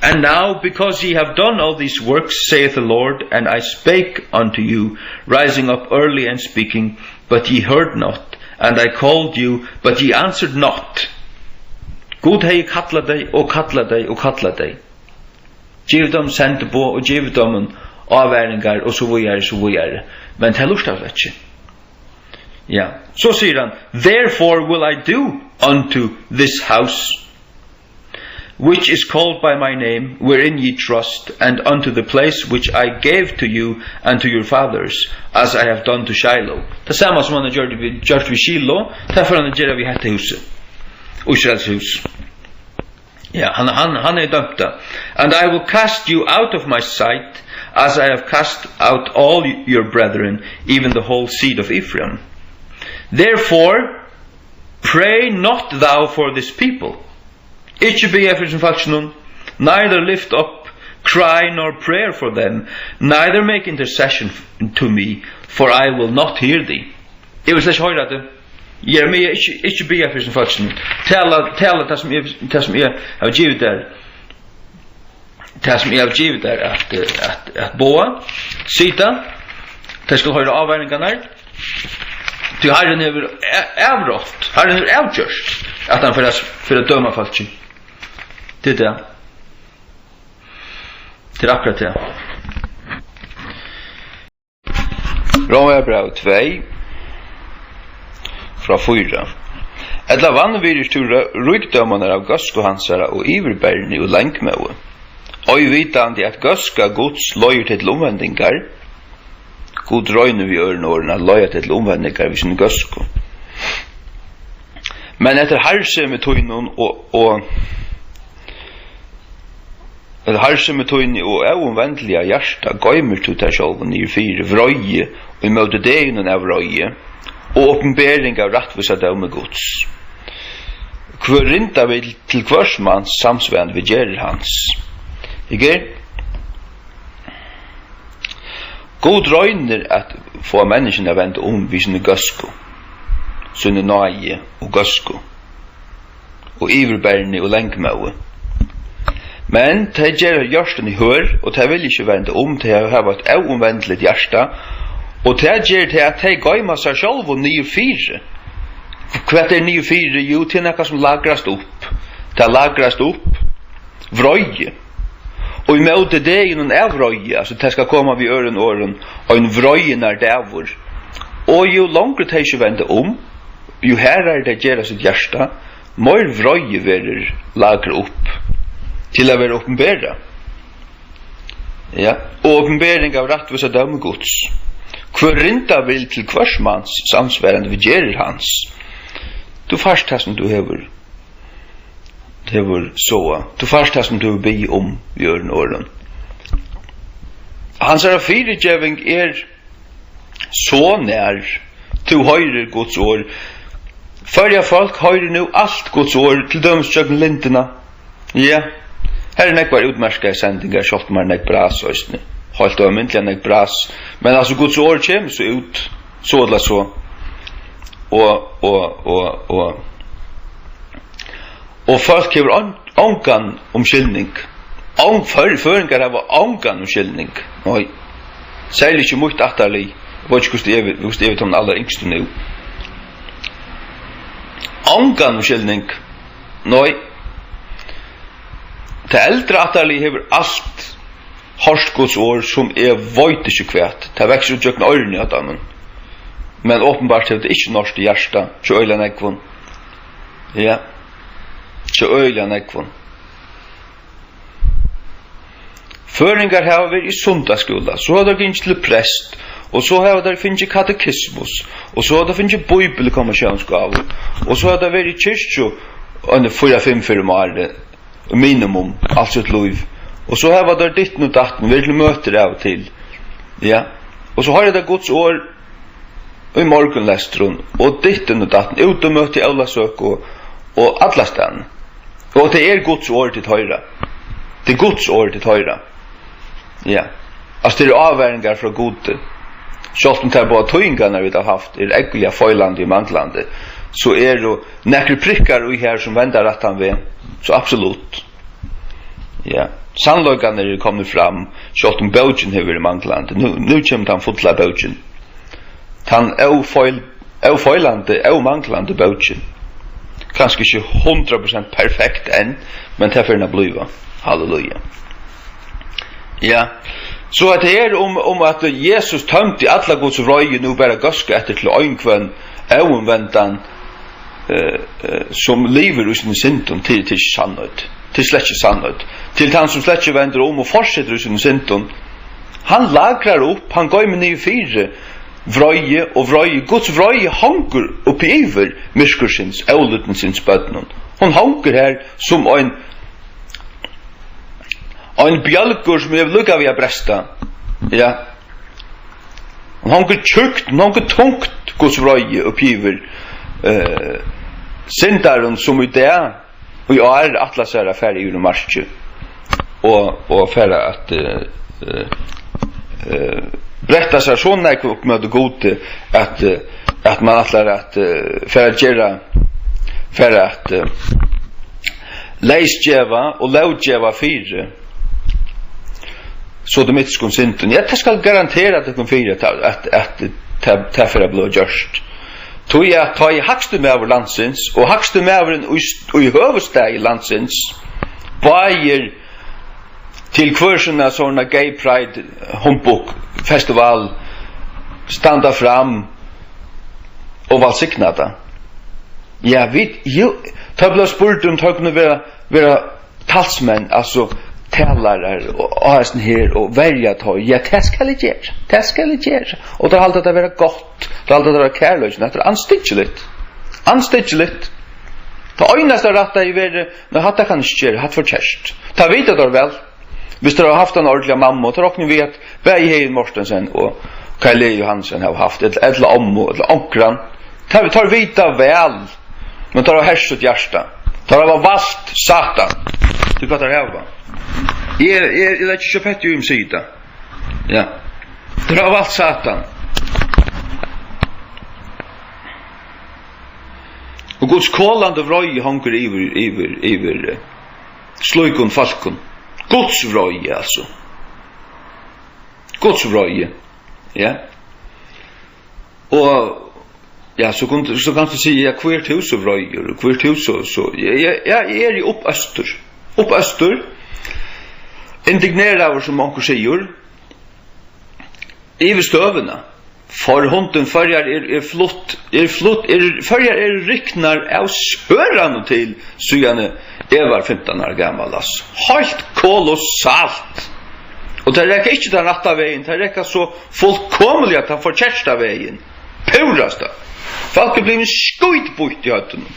And now, because ye have done all these works, saith the Lord, and I spake unto you, rising up early and speaking, but ye heard not, and I called you, but ye answered not. Gud hevði kallað tey og kallað tey og kallað tey. Givið teimum sendiboð og givið teimum ávaringar og so víðari, so víðari. Men tey lurtaðu ikki. Ja, so sigur hann, "Therefore will I do unto this house, which is called by my name, wherein ye trust, and unto the place which I gave to you and to your fathers, as I have done to Shiloh." Tað sama sum hann hevur gjørt við, gjørt við Shiloh, tað fer hann at gera við hetta húsið. Ísraels hús. Ja, hann, hann, hann er dømt tað. "And I will cast you out of my sight, as I have cast out all your brethren, even the whole seed of Ephraim. Therefore, pray not thou for this people." Ikki biðja fyri hesum fólkinum, neither lift up cry nor prayer for them, neither make intercession f-, to me, for I will not hear thee. Eg vil slett ikki hoyra teg. Jeremia, ikki, ikki biðja fyri hesum fólkinum. Tala, tala tað sum eg, tað sum eg havi givið tær. Tað sum eg havi givið tær at, eh, at, at boða. Sig tað. Tey skulu hoyra ávaringarnar. Tí Harrin hevur a-, avrátt. Harrin hevur avgjørt, at hann fer at, fer at døma fólkið. Tað er tað. Tað er akkurát tað. Rómverjabræv tvey, frá fýra. Ella vanvirðir tú rø-, ríkdómarnar av góðsku hansara og yvirberni og langmóði, ei vitandi, at góðska Guds leiðir teg til umvendingar? Gud roynir við øðrum orðum at leiða teg til umvendingar við síni góðsku. Men eftir harðsemi tínum og, og At harðsemi tíni og óumvendiliga hjarta goymir tú tær sjálvum niður fyri vreiði, ímóti deginum av vreiði og opinbering av rættvísa dómi Guds, hvør rinda vil til hvørs mans samsvarandi við gerðir hans. Ikki? Gud roynir at fáa menniskjuna at venda um við síni góðsku, síni náði og góðsku og yvirberni og langmóði. Men tey gera hjørtuni hørð, og tey vilja ikki venda um, tey hava eitt óumvendiligt hjarta, og tað ger tað, at tey goyma sær sjálvum niður fyri. Hvat er niður fyri? Jú, tað er nakað, sum lagrast upp. Tað lagrast upp. Vreiði. Og ímóti deginum av vreiði, altso, tað skal koma við øðrum orðum, ein vreiðinnar dagur. Og jú longri tey ikki venda um, jú harðari tey gera sítt hjarta, meir vreiði verður lagrað upp til at verða opinberað. Ja, og opinbering av rættvísa dómi Guds. Hvør rinda vil til hvørs mans samsvarandi við gerðir hans. Tú fært tað, sum tú hevur, hevur sáað. Tú fært tað, sum tú hevur biðið um, í øðrum orðum. Hansara fyrigeving er so nær, tú hoyrir Guds orð. Føroya fólk hoyrir nú alt Guds orð, til dømis gjøgnum lindina. Ja, her eru nógvar útmerkaðar sendingar, sjálvt um har er nógv bras eisini. Heilt óalmindiliga nógv bras. Men altso, Guds orð kemur so út, so ella so. Og, og, og, og, og fólk hevur on-, ongan umskilning. Ong-, før-, føroyingar hava ongan umskilning. Nei. Serliga ikki mítt ættarlið. Eg veit ikki, hvussu tað er við, hvussu tað er við teimum allaryngstu nú. Ongan umskilning. Nei. Tað eldra ættarliðið hevur alt hoyrt Guds orð, sum eg veit ikki hvat. Tað veksur út gjøgnum oyruni á teimum. Men openbart hevur tað ikki náðst í hjartað hjá øgiliga nógvum. Ja. Hjá øgiliga nógvum. Føroyingar hava verið í sunnudagsskúla, so hava teir gingið til prest, og so hava teir fingið katekismus, og so hava teir fingið bíbliukonfirmatiónsgávu, og so hava teir verið í kirkju eini fýra, fimm ferðir um árið, minimum, alt sítt lív. Og so hava teir ditten og datten, verið til møtir av og til. Ja. Og so hoyra teir Guds orð í morgunlestrum, og ditten og datten, útimøti, ólavsøku og, og allastaðni. Og tað er Guds orð, tit hoyra. Tað er Guds orð, tit hoyra. Ja. Altso, tað eru ávaringar frá Gudi. Sjálvt um tær báðar týðingarnar, vit hava havt, eru ógvuliga feilandi og manglandi, so eru nakrir prikkar í her, sum venda rættan veg. So absolutt. Ja. Sannleikarnir eru komnir fram, sjálvt um bókin hevur verið manglandi. Nú, nú kemur tann fulla bókin. Tann ófeil-, ófeilandi, ómanglandi bókin. Kanska ikki hundrað prosent perfekt enn, men tað fer hon at blíva. Halleluja. Ja. So at tað er um, um at Jesus tømdi alla Guds vreiði, nú bara góðska eftir til ein hvønn óumvendan, eh, eh, sum livir í sínum syndum, til, til sannheit. Til slett ikki sannheit. Til tann sum slett ikki vendir um og fortsetur í sínum syndum, hann lagrar upp, hann goymir niður fyri vreiði og vreiði. Guds vreiði hongur uppi yvir myrkursins, ólýdnisins børnum. Hon hongur her sum ein, ein bjølgur, sum hevur líka við at bresta. Ja. Hon hongur tjúkt, hon hongur tungt, Guds vreiði uppi yvir, eh, syndarum, sum í dag, í ár, ætla sær at fara yvir í markið og, og fara at, eh, eh, eh, bretta sær so nógv upp móti Gudi, at, eh, at man ætlar at, eh, fara at gera, fara at, eh, leysgeva og lóggeva fyri sodomitiskum syndum. Ja, tað skal garantera tykkum fyri, at, at, at tað, tað fer at blíva gjørt. Tí at tá ið hægsti maður landsins og hægsti maðurin í, í høvuðsstaði landsins, báðir til hvør sína sovorðna gay pride humbug festival, standa fram og vælsigna tað. Ja, vit, jú, tá bleiv spurt um, tá kunnu vera, vera talsmenn, altso talarar og, og hesin her, og verja tey. Ja, tað skal eg gera, tað skal eg gera. Og teir halda tað vera gott, teir halda tað vera kærleikin, tað er andstyggiligt. Andstyggiligt. Tað einasta rætta í verði, nei, hatta kann eg ikki gera, hatta er forkert. Tað vita teir væl. Viss teir hava havt eina ordiliga mammu, teir rokna við, at bæði Heðin Mortensen og Kaj Lea Johansen hava havt, ella, ella ommu, ella onkran. Teir, teir vita væl, men teir hava herst sítt hjarta. Teir hava valt Satan. Tað er hvat teir hava. Eg, eg, eg leggi ikki petti í, um sita. Ja. Teir hava valt Satan. Og Guds kolandi vreiði hongur yvir, yvir, yvir, eh, slíkum fólkum. Guds vreiði, altso. Guds vreiði. Ja. Og, ja, so kundi, so kanst tú siga, ja, hví ert tú so vreiður? Hví ert tú so, so? Ja, ja, ja, eg eri uppøstur. Uppøstur. Indigneraður, sum onkur sigur. Yvir støðuna. For hundin, Føroyar er, er flutt, er flutt, er, Føroyar eru riknar av søranum til, síðani eg var fimtan ára gamal, altso. Heilt kolossalt. Og tey reka ikki tann rætta vegin, tey reka so fullkomiliga tann forkerta vegin. Púrasta. Fólk er blivin skítbýtt í høvdinum.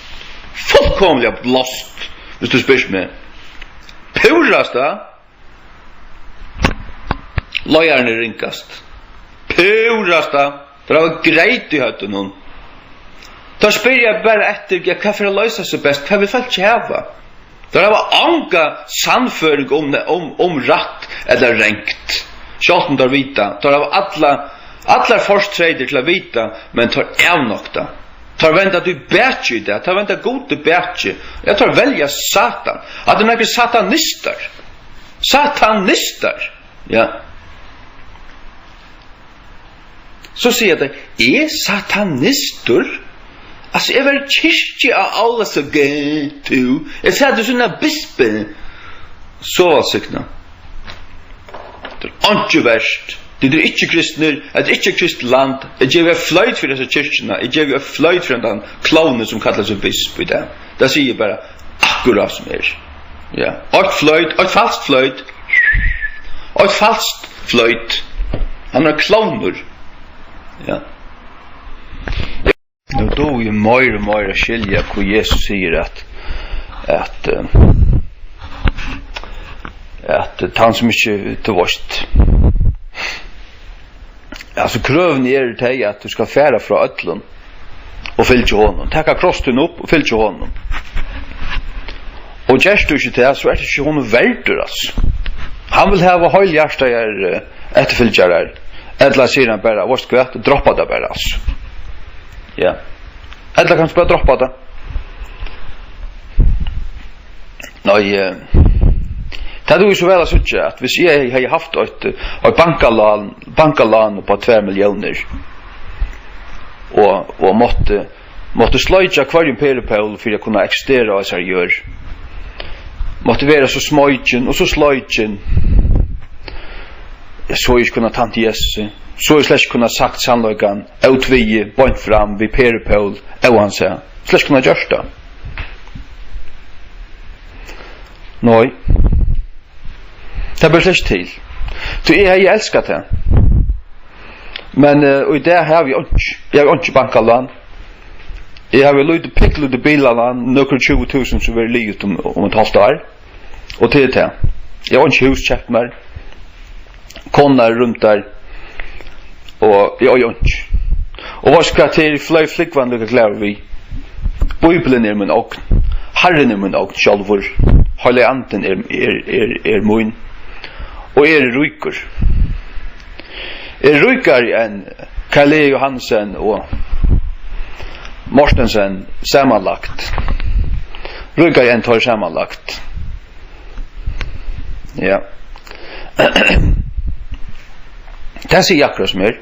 Fullkomiliga lost, viss tú spyrt meg. Púrasta. Leiðarin er ringast. Púrasta. Teir hava greyt í høvdinum. Teir spyrja bara eftir, ja, hvat fer at loysa seg best? Hvat vil fólk hava? Teir hava onga sannføring um, um, um rætt ella rangt. Sjálvt um teir vita. Teir hava alla, allar fortreytir til at vita, men teir avnokta. Teir venda tí bakið í dag. Teir venda Gudi bakið. Ja, teir velja Satan. At teir eru nakrir satanistar. Satanistar. Ja. So siga tey, eg satanistur? Altso, eg var í kirkju á Ólavsøku, tú. Eg sat í sína bispu. So vælsignað. Tað er einki vert. Tit eru ikki kristnir. Hetta er ikki eitt kristið land. Eg gevi eitt floyt fyri hesa kirkjuna. Eg gevi eitt floyt fyri hendan klovnin, sum kallar seg bisp í dag. Tað sigi eg bara akkurát sum er. Ja. Eitt floyt, eitt falskt floyt. Eitt falskt floyt. Hann er ein klovnur. Ja. Nú dugi eg meira og meira at skilja, hví Jesus sigur at, at, eh, at tann sum ikki, tú veist, altso, krøvini eru tey, at tú skal fara frá øllum og fylgja honum. Taka kross tín upp og fylgja honum. Og gert tú ikki tað, so ert tú ikki honum verdur, altso. Hann vil hava heilhjartaðar, eh, eftirfylgjarar. Ella sigur hann bara: "Veitst tú hvat, droppa tað bara, altso." Ja. Ella kanst bara droppa tað. Nei, eh, tað dugir so væl at síggja, at hvis eg hevði, hevði havt eitt, eitt bankalán, bankalán upp á tvær milliónir, og, og mátti, mátti sleikja hvørjum perupól fyri at kunna eksistera á hesari jørð, mátti vera so smeikin og so sleikin, so eg ikki kunna tænt Jesu, so eg slett ikki kunna sagt sannleikan, ótvigið, beint fram, við perupól, óansæð. Slett ikki kunna gjørt tað. Nei. Tað ber slett ikki til. Tí eg hevði elskað tað. Men, eh, í dag havi eg einki. Eg havi einki bankalán. Eg havi lítið, pinkulítið bilalán, nøkur tjúgu túsund sum verður liðugt um, um eitt hálvt ár. Og tað er tað. Eg havi einki hús keypt mær. Konurnar eru rýmdar. Og eg eigi einki. Og veitst hvat, tað eri eg flúgvandi líka glaður við. Bíblian er mín ogn. Harrin er mín ogn sjálvur. Heilagi Andin er, er, er, er mín. Og eg eri ríkur. Eg eri ríkari enn Karl E. Johansen og Mortensen samanlagt. Ríkari enn teir samanlagt. Ja. Tað sigi eg akkurát sum er.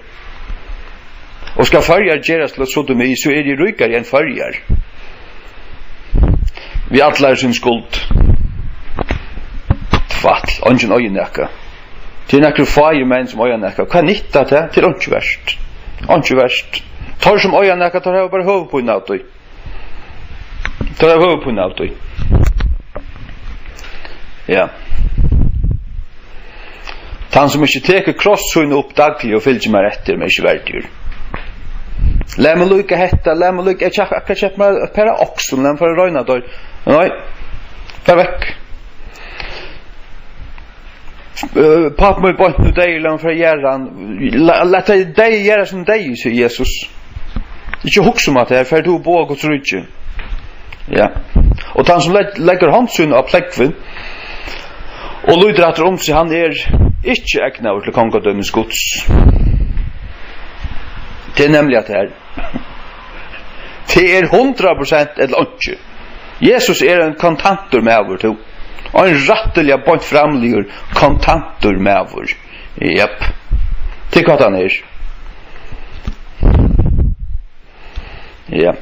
Og skal Føroyar gerast til eitt sodomi, so eri eg ríkari enn Føroyar. Við allari síni skuld. Tvætl, eingin eigur nakað. Tað eru nakrir fáir menn sum eiga nakað. Hvat nyttar tað? Tað er einki vert. Einki vert. Teir sum eiga nakað, teir hava bara høvuðpínu av tí. Teir hava høvuðpínu av tí. Ja. Tann sum ikki tekur kross sín upp dagliga og fylgir mær eftir, er ikki verdigur. Lat meg líka hetta, lat meg líka, eg keyp-, eg keypti mær eitt par av oksum, lat meg fara at royna teir. Nei, far vekk. Eh, pápi mín beint nú deyður, lat meg fara at jarða hann. La-, lat tey deyðu jarða sum deyðu, sigur Jesus. Ikki hugsa um hatta her, far tú og boða Guds ríki. Ja. Og tann sum legg-, leggur hond sína á plógvin og lítur aftur um seg, hann er ikki egnaður til kongadømis Guds. Tað er nemliga tað her. Tað er hundrað prosent ella einki. Jesus er ein kontantur maður, tú. Ein rættiliga beint framligur kontantur maður. Jep. Tað er hvat hann er. Ja.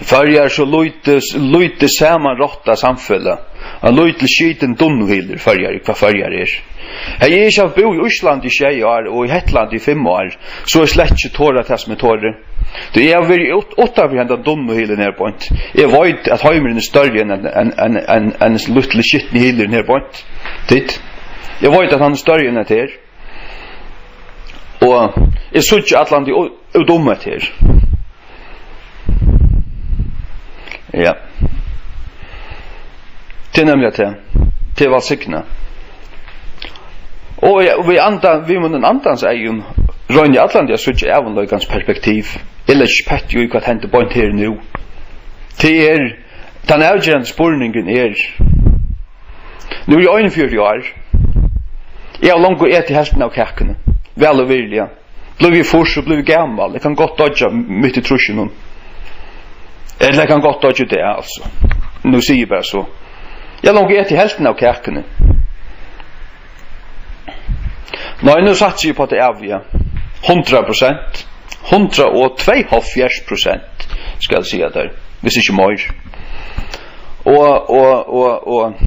Føroyar er so lítið, lítið samanráttað samfelag. Ein lítil skitin dunnuhylur, Føroyar, hvat Føroyar er. Hevði eg ikki havt búð í Íslandi í sjey ár og í Hetlandi í fimm ár, so eg slett ikki torað tað sum eg tori. Tí eg havi verið ut-, uttan fyri hendan dunnuhylin her beint. Eg veit, at heimurin er størri enn, enn, enn, enn, enn hesin lítli skitni hylurin her beint. Tit? Eg veit, at hann er størri enn hetta her. Og eg síggi allan tí ú-, út um hetta her. Ja. Tað er nemliga tað. Tað er vælsignað. Og eg, og við anda, við munnin andans eygum royni eg allan tí at síggja ævinleikans perspektiv. Eg leggi ikki petti í, hvat hendir beint her nú. Tað er, tann avgerandi spurningurin er, nú eri eg einogfjøruti ár. Eg havi longu etið helvtina av kakuni. Væl og virðiliga. Blívi eg fýrs, so blívi eg gamal. Eg kann gott doyggja mitt í trýssunum. Ella eg kann gott doyggja í dag, altso. Nú sigi eg bara so. Eg havi longu etið helvtina av kakuni. Nei, nú satsi eg upp á tað æviga. Hundrað prosent. Hundrað og tveyoghálvfjerðs prosent, skal eg siga tær. Hvis ikki meir. Og, og, og, og,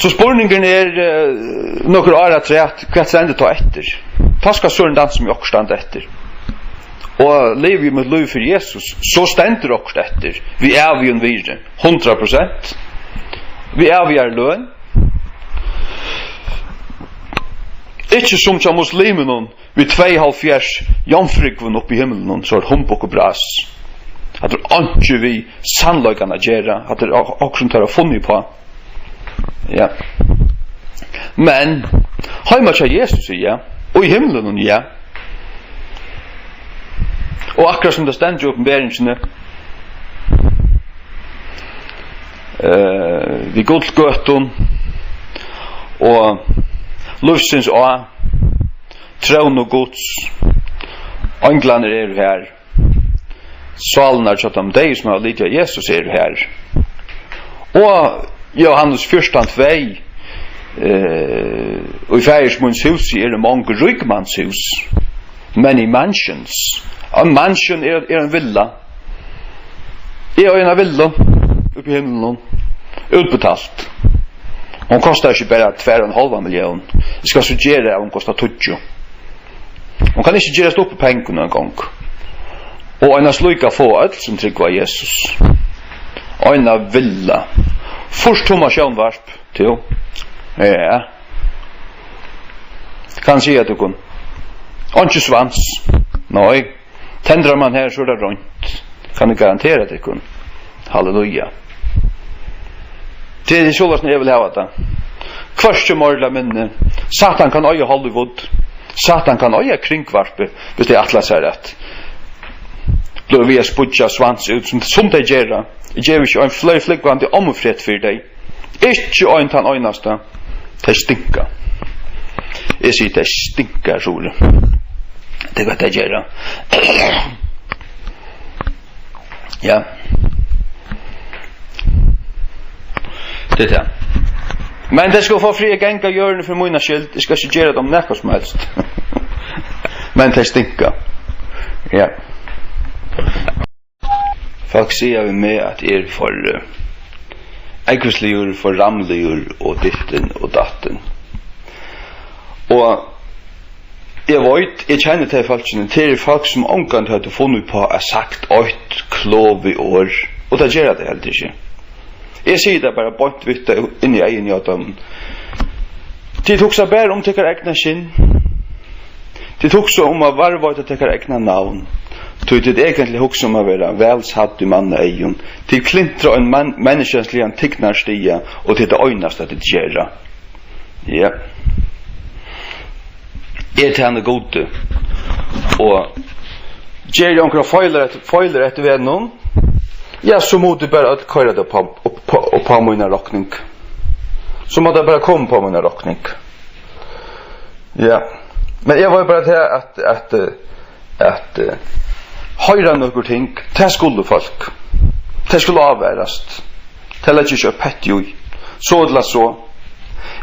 So spurningurin er, eh, nøkur ár afturat, hvat stendur tá eftir? Tá skal Søren Dansen við okkurt standa eftir. Og livi eg mítt lív fyri Jesus, so stendur okkurt eftir, við ævigum virði, hundrað prosent, við ævigari løn. Ikki sum hjá muslimunum, við tveyoghálvfjerðs jomfrúgvum uppi í himlinum, so er humbug og bras. Hatta er einki við sannleikan at gera. Hatta er ok-, okkurt, sum teir hava funnið uppá. Ja. Men heima hjá Jesus, ja. Og í himlunum, ja. Og akkurát sum tað stendur í Opinberingini, eh, við gullgøtum og lívsins á, tróni Guds, einglarnir eru har, sálirnar hjá teimum deyðu, sum hava litið á Jesus, eru har. Og Jóhannes fjúrtan tvey, eh, í faðirs míns húsi eru mong ríkmannshús, many mansions. Ein mansion er, er ein villa. Eg eigi eina villu uppi í himlunum, útbetalt. Hon kostar ikki bara tvær og ein hálvan millión. Eg skal so gera, at hon kostar tíggju. Hon kann ikki gerast upp í pengum eingong. Og eina slíka fáa øll, sum trúgva á Jesus. Eina villa. Fýrs tumma sjónvarp, tú. Ja. Kann siga tykkum. Einki svans. Nei. Tendrar mann her, so er tað reint. Kann eg garantera tykkum. Halleluja. Tað er soleiðis, eg vil hava tað. Hvørki meira ella minni. Satan kann eiga Hollywood. Satan kann eiga Kringvarpið, viss tey ætla sær at blíva við at spýggja svans út, sum, sum tey gera. Eg gevi ikki ein fley-, flúgvandi ommufrið fyri tey. Ikki ein tann einasta. Tey stinka. Eg sigi, tey stinka, Suri. Tað er hvat tey gera. Ja. Tað er tað. Men tey skulu fáa frið at ganga á jørðini fyri mína skyld. Eg skal ikki gera teimum nakað sum helst. Men tey stinka. Ja. Fólk siga við meg, at eg eri for, eh, ógvusligur, for ramligur og dittin og dattin. Og eg veit, eg kenni tey fólkini, tað eru fólk, sum ongantíð høvdu funnið upp á at sagt eitt klovið orð, og tað gera tey heldur ikki. Eg sigi tað bara beint við tey inn í eyguni á teimum. Tit hugsa bara um tykkara egna skinn. Tit hugsa um at varðveita tykkara egna navn. Tí tit eigentliga hugsa um at vera væl sædd í manna eygum. Tit klintra ein mann-, menniskjaligan tignarstiga, og tað er tað einasta, tit gera. Ja. Eg tæni Gudi, og geri eg onkrar feilir, feilir eftir vegnum, ja, so mugu tit bara øll koyra tað upp á, upp á, upp á mína rokning. So má tað bara koma upp á mína rokning. Ja. Men eg var bara til at, at, eh, at, eh, hoyra nøkur ting, tað skulu fólk. Tað skulu ávarast. Tað leggja ikki eitt petti í. So ella so.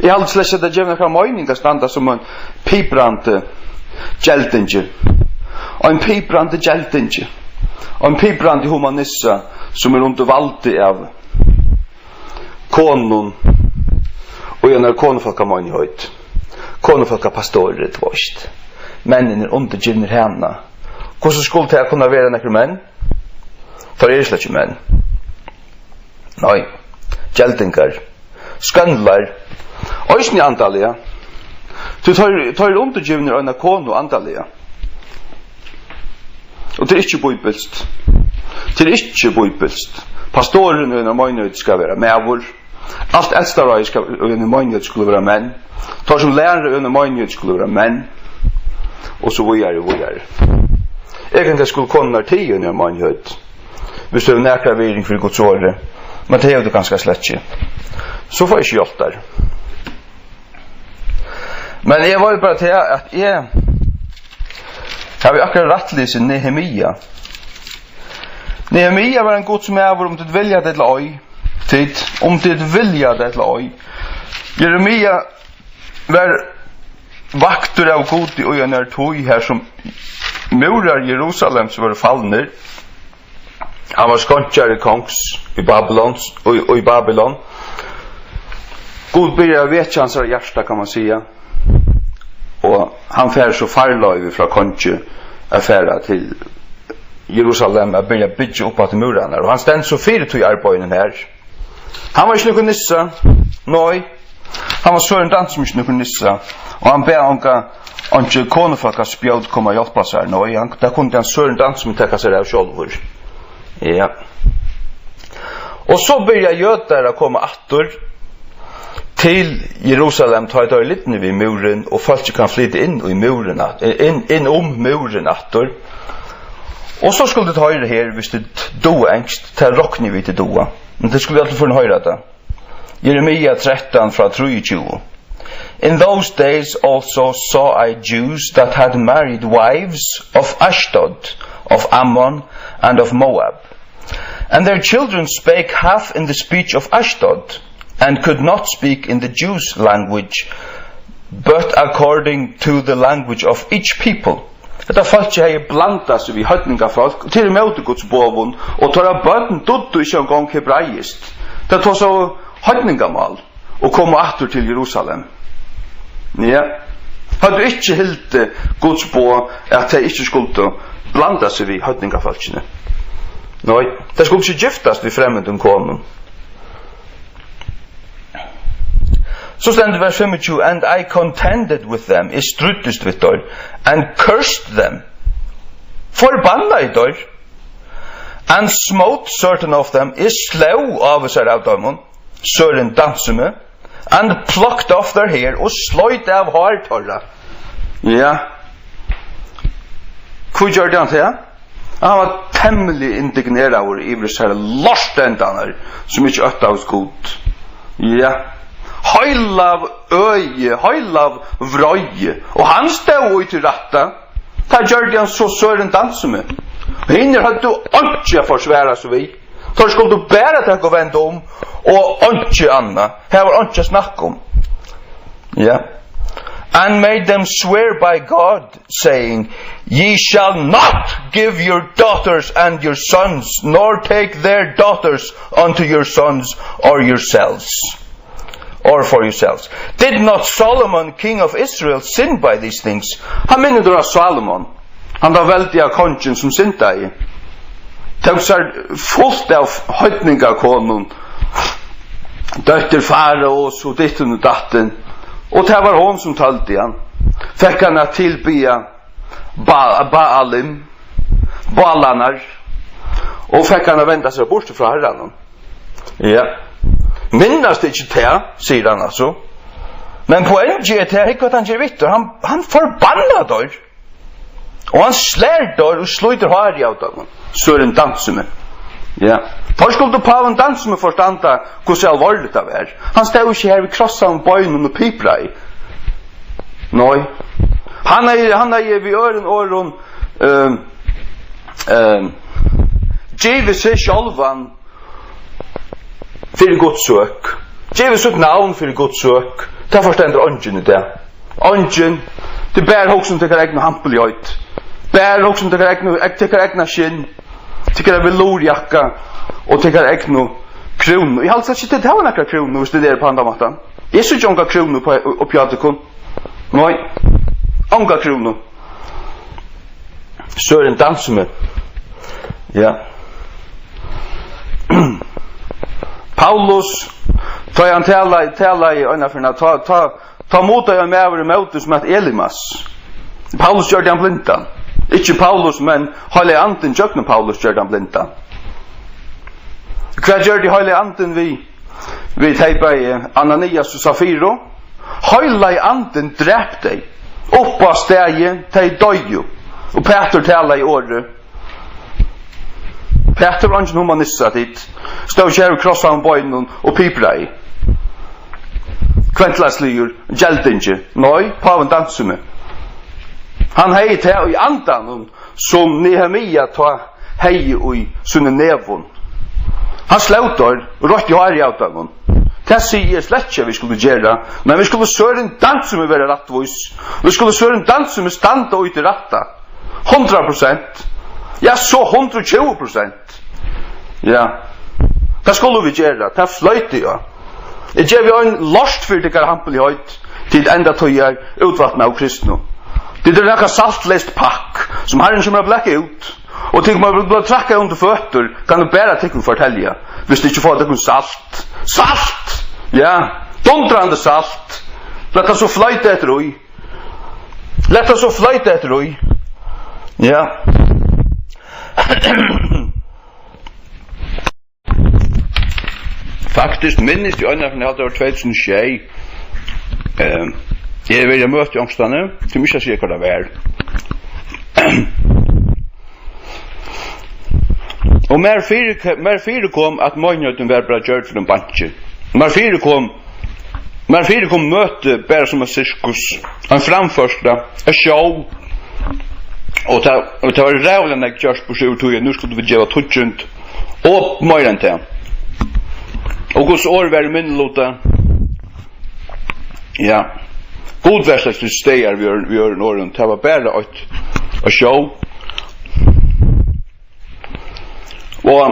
Eg haldi slett ikki, at tað gevur nakra meining at standa sum ein piprandi geldingi. Ein piprandi geldingi. Ein piprandi humanissa, sum er undir valdi av konum í einari konufólkameinigheit. Konufólkapastori, tú veist. Menninir undirgivnir hana. Hvussu skulu tað kunna vera nakrir menn? Teir eru slett ikki menn. Nei. Geldingar. Skønlar. Eisini andaliga. Tí teir, teir eru undirgivnir eina konu andaliga. Og tað er ikki bíbilskt. Tað er ikki bíbilskt. Pastorin í einari meinigheit skal vera maður. Alt eldraráðið skal, í einari meinigheit skulu vera menn. Teir sum læra í einari meinigheit skulu vera menn. Og so víðari, og víðari. Egentliga skulu konurnar tiga í einari meinigheit. Viss tú hevur nakra virðing fyri Guds orði. Men tað hevur tú kanska slett ikki. So fái eg ikki hjálpt tær. Men eg var bara til at eg havi akkurát rættlisið Nehemia. Nehemia var ein Guds maður, um tit vilja tað ella ei. Tit, um tit vilja tað ella ei. Jeremia var vaktur av Gudi í einari tíð, har sum múrar Jerusalems vóru falnir. Hann var skeinkjari kongs í Babylon, í, í Babylon. Gud byrjar at vekja hansara hjarta, kann man siga. Og hann fær so farloyvi frá kongi at fara til Jerusalem at byrja at byggja upp aftur múrarnar. Og hann stendur so fyri tí arbeiðinum her. Hann var ikki nøkur nissa. Nei. Hann var Søren Dan sum ikki nøkur nissa. Og hann bað onga, einki konufólkaspjót koma at hjálpa sær. Nei, hann, tað kundi hann Søren Dan sum taka sær av sjálvur. Ja. Og so byrja jødar at koma aftur til Jerusalem, tá ið teir eru lidnir við múrin, og fólkið kann flyta inn í múrin at-, inn, inn um múrin aftur. Og so skulu tit hoyra her, viss tit duga enskt, tað rokni eg við, tit duga. Men tit skulu í øllum førum hoyra tað. Jeremia trettan frá trýogtjúgu. In those days also saw I Jews that had married wives of Ashdod, of Ammon, and of Moab. And their children spake half in the speech of Ashdod, and could not speak in the Jews' language, but according to the language of each people. Hetta fólkið hevði blandað seg við heidningafólk, og til ímóti Guds boðum, og teirra børn dugdu ikki eingong hebraiskt. Tey tosaðu heidningamál og komu aftur til Jerusalem. Ja. Høvdu ikki hildið Guds boð, at tey ikki skuldu blanda seg við heidningafólkini. Nei, tey skuldu ikki giftast við fremmandum konum. So stendur vers fimmogtjúgu, "And I contended with them," eg stríddist við teir, "and cursed them," forbannaði teir, "and smote certain of them," eg sló ávísar av teimum, Søren Dansume, "and plucked off their hair," og sleit av hár teirra. Ja. Hví gjørdi hann tað? Hann var temmiliga indigneraður yvir hesar lortendarnar, sum ikki óttaðust Gud. Ja. Heilav øði, heilav vreiði. Og hann stóð í tí rætta. Tað gjørdi hann so Søren Dansume. Hinir høvdu einki at forsvara seg við. Teir skuldu bara taka og venda um, og einki annað. Her var einki at snakka um. Ja. "And made them swear by God, saying, Ye shall not give your daughters and your sons, nor take their daughters unto your sons or yourselves, or for yourselves. Did not Solomon, king of Israel, sin by these things?" Hann minnir á Salomon, hann tann veldiga kongin, sum syndaði. Tók sær fult av heidningakonum, dóttir Faraos og dittin og dattin. Og tað var hon, sum tøldi hann. Fekk hann at tilbiðja Ba-, Baalim, Baalarnar, og fekk hann at venda seg burtur frá Harranum. Ja. Minnast ikki tað, sigur hann altso. Men poengið er tað, hygg hvat hann ger við teir. Hann, hann forbannar teir. Og hann slær teir og slítur hárið av teimum. Søren Dansume. Ja. Teir skuldu pávin Dansume forstanda, hvussu alvorligt tað var. Hann stóð ikki her við krossaðum beinum og pipraði. Nei. Hann hevði, hann hevði við øðrum orðum, ehm, ehm, givið seg sjálvan fyri Guds søk. Givið sítt navn fyri Guds søk. Tað forstendur eingin í dag. Eingin. Tað er bara hugsa um tykkara egnu hampiligheit. Bara hugsa um tykkara egnu, eg-, tykkara egna skinn. Tykkara velurjakka og tykkara egnu krúnu. Eg haldi slett ikki, tit hava nakra krúnu, viss tit eru á handan mátan. Eg síggi onga krúnu uppi, uppi á tykkum. Nei. Onga krúnu. Søren Dansume. Ja. Paulus, tá hann talaði, talaði einaferð, tá, tá, tá mutaði ein maður ímóti, sum æt Elimas. Paulus gjørdi hann blindan. Ikki Paulus, men Heilagi Andin gjøgnum Paulus gjørdi hann blindan. Hvat gjørdi Heilagi Andin við, við tey bæði, Ananias og Safiru? Heilagi Andin drap tey. Upp á staðið, tey doyðu. Og Pætur talaði orðið. Pætur var eingin humanistur, tit. Stóð ikki her við krossaðum beinum og pipraði. Kvendlagsligur, geldingi. Nei, pávin Dansume. Hann hevði tað í andanum, sum Nehemia tá hevði í sínum nevum. Hann sló teir og reisti hárið av teimum. Tað sigi eg slett ikki, at vit skulu gera, men vit skulu Søren Dansume vera rættvís. Vit skulu Søren Dansume standa í tí rætta. Hundrað prosent. Ja, so hundrað og tjúgu prosent. Ja. Tað skulu vit gera. Tað floyti eg. Eg gevi ein lort fyri tykkara hampiligheit. Tit enda tíðar útvatnað av kristnum. Tit eru nakað saltleyst pakk, sum Harrin kemur at blaka út. Og tit koma at blíva traðkað undir føtur, kann eg bara tykkum fortelja, viss tit ikki fáa tykkum salt. Salt! Ja, dundrandi salt. Lat tað so floyta eftir í. Lat tað so floyta eftir í. Ja. Faktiskt minnist eg eina ferð, eg haldi, tað var tvey túsund og sjey. Ehm, eg hevði verið á møti onkrastaðni, sum ikki at siga, hvar tað var. Og mær fyri-, mær fyrikom, at meinigheiturin var bara gjørd til ein banki. Mær fyrikom, mær fyrikom møtið bara sum eitt sirkus, ein framførsla, eitt show. Og tað, og tað var ræðuliga nógv gjørt, burtur úr tí, at nú skuldu vit geva tíggjund og meira enn tað. Og Guds orð var í minniluta. Ja. Gud var slett til staðar við øðrum, við øðrum orðum. Tað var bara eitt, eitt show. Og,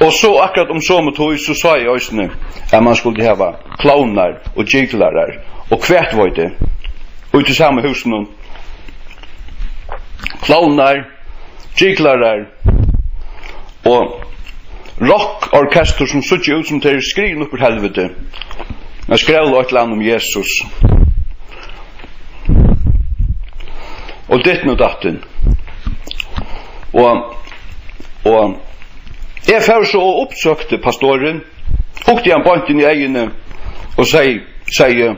og so akkurát um somu tíð, so sá eg eisini, at man skuldi hava klovnar og gyklarar og hvat veit eg, í tí sama húsinum. Klovnar, gyklarar og rokkorkestur, sum síggja út, sum tey eru skriðin upp úr helviti, at skravla eitt ella annað um Jesus. Og ditten og datten. Og, og eg fór so og uppsøkti pastorin, hugdi hann beint inn í eyguni og segði, segði: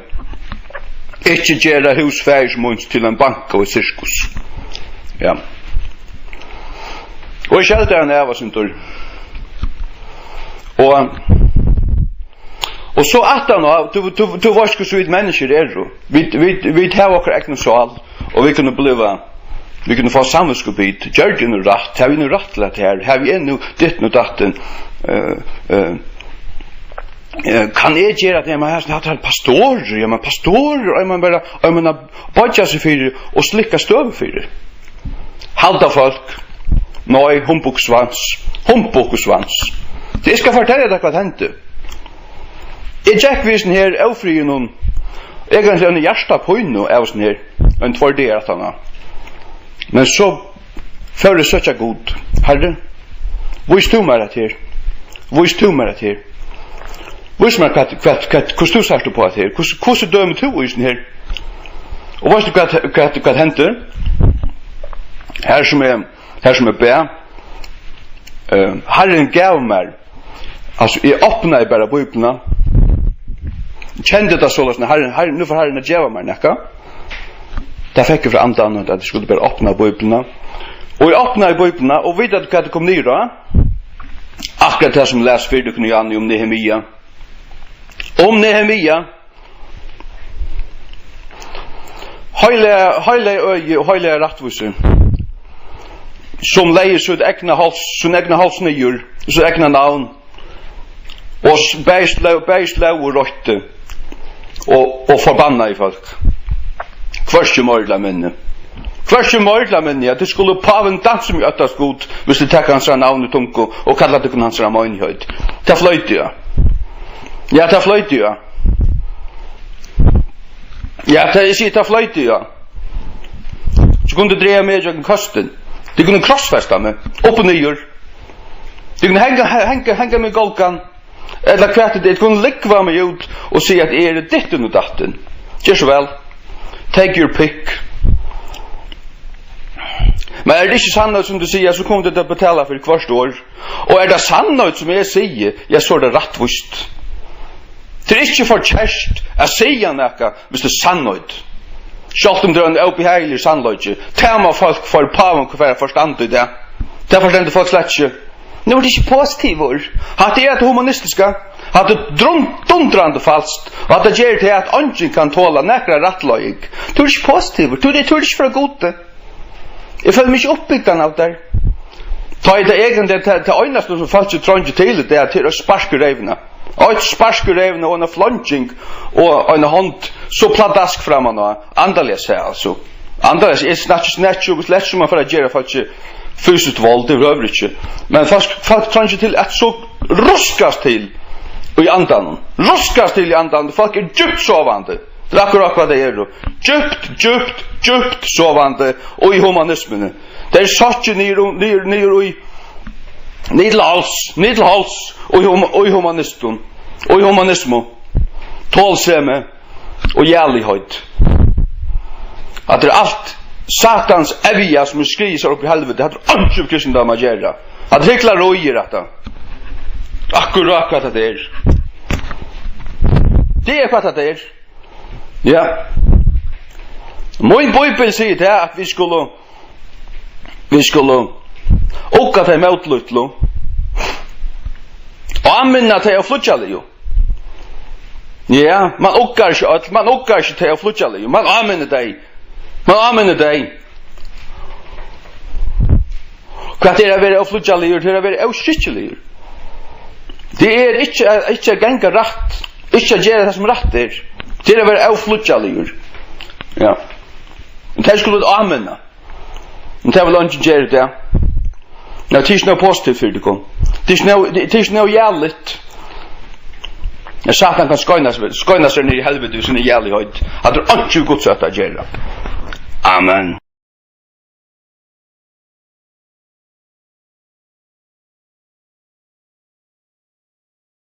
"Ikki gera hús faðirs míns til ein banka og eitt sirkus." Ja. Og eg skeldaði hann av eitt sindur. Og, og so aftan á, tú, tú, tú veitst, hvussu vit menniskjur eru. Vit, vit, vit hava okkara egnu sál, og vit kunnu bliva, vit kunnu fáa samvitskubit. Gjørdi eg nú rætt? Havi eg nú rætt til hetta her? Havi eg nú ditten og datten? Eh, eh, eh, kann eg gera tað? Men hatta er pastorur, ja, men pastorur, og man bara, og man boyggja seg fyri og slikka støvi fyri. Halda fólk, nei, humbug og svans, humbug og svans. Tí eg skal fortelja tær, hvat hendi. Eg gekk við hesum her ófriðinum, eg kann siga, eina hjartapínu av hesum her, ein tveir dagar aftaná. Men so fór eg søkja Gud: "Harri, vís tú mær hetta her. Vís tú mær hetta her. Vís mær, hvat, hvat, hvat, hvussu tú sært upp á hetta her. Hvussu, hvussu dømir tú í hesum her?" Og veitst tú, hvat, hvat, hvat hendi? Har sum eg, har sum eg bað, eh, Harrin gav mær, altso, eg opnaði bara Bíbliuna, kendi tað soleiðis, at Harrin, Harrin, nú fór Harrin at geva mær nakað. Tað fekk eg frá Andanum, at eg skuldi bara opna Bíbliuna. Og eg opnaði Bíbliuna, og vita tit, hvat eg kom niður á? Akkurát tað, sum eg las fyri tykkum, Jani, um Nehemia. Um Nehemia. Heila, heila øði og heila rættvísi, sum legði sítt egna háls, sín egna háls niður, sítt egna navn, og s-, bæði sló, bæði sló og roytti og, og forbannaði fólk. Hvørki meir ella minni. Hvørki meir ella minni, at tað skuldi pávin dansa um, eg óttast Gud, viss tit taka hansara navn í tungu og kalla tykkum hansara meinigheit. Tað floyt eg. Ja, tað floyt eg. Ja, tað, eg sigi, tað floyt eg. So kunnu tit draga meg ígjøgnum køstin. Tit kunnu krossfesta meg upp og niður. Tit kunnu hanga, hanga, hanga meg í gálgan. Ella hvat er tað? Tit kunnu lúgva meg út og siga, at eg eri dittin og dattin. Ger so væl. Take your pick. Men er tað ikki sannheit, sum tit siga, so kunnu tit betala fyri hvørt orð. Og er tað sannheit, sum eg sigi, ja, so er tað rættvíst. Tað er ikki forkert at siga nakað, viss tað er sannheit. Sjálvt um tað er ein óbehagiligur sannleiki. Tað má fólk forpávan fara at forstanda í dag. Tað forstendur fólk slett ikki. Nú ert tú ikki positivur. Hatta er tað humanistiska. Hatta er drun-, dundrandi falskt. Og hatta ger tað at eingin kann tola nakra rættleiðing. Tú ert ikki positivur. Tú, tú ert ikki frá Gudi. Eg føli meg ikki uppbygdan av tær. Tá er tað eigentliga tað, tað einasta, sum fólki treingir til, tað er, tað er eitt spark í reyvina. Eitt spark í reyvina og eina flonging og eina hond, so pladask framman á. Andaliga sæð, altso. Andaliga, eg snakki, snakki um, slett ikki um at fara at gera fólki fysiskt vald, tað rørir ikki. Men fólk, fólk treingir til at so ruskast til í andanum. Ruskast til í andanum. Fólk eru djúpt sovandi. Tað er akkurát, hvat tey eru. Djúpt, djúpt, djúpt sovandi og í humanismuni. Tey eru sokkið niður, niður, niður í, niður til háls, niður til háls og í hum-, og í humanistum, og í humanismu. Tolsemi og jaligheit. Hatta er alt Satans evja, sum er skriðið sær upp í helviti. Hatta er einki við kristindóm at gera. Hatta er hyklarí, er hatta. Akkurát hvat hatta er. Tað er hvat tað er. Ja. Mín Bíbel sigur tað, at vit skulu, vit skulu ugga tey mótlítlu. Og áminna tey óflýggjaligu. Ja, man uggar ikki øll, man uggar ikki tey óflýggjaligu. Man áminnir tey. Man áminnir tey. Hvat er at vera óflýggjaligur? Tað er at vera óskikkiligur. Tað er ikki at, ikki at ganga rætt, ikki at gera tað, sum rætt er. Tað er at vera óflýggjaligur. Ja. Men tey skulu áminna. Men tað vil eingin gera í dag. Nei, tað er ikki nóg positivt fyri tykkum. Tað er ikki nóg, tað er ikki nóg jævligt. Ja, Satan kann skoyna, skoyna seg niður í helviti við síni jævligheit. Hatta er einki við Guds at gera. Amen.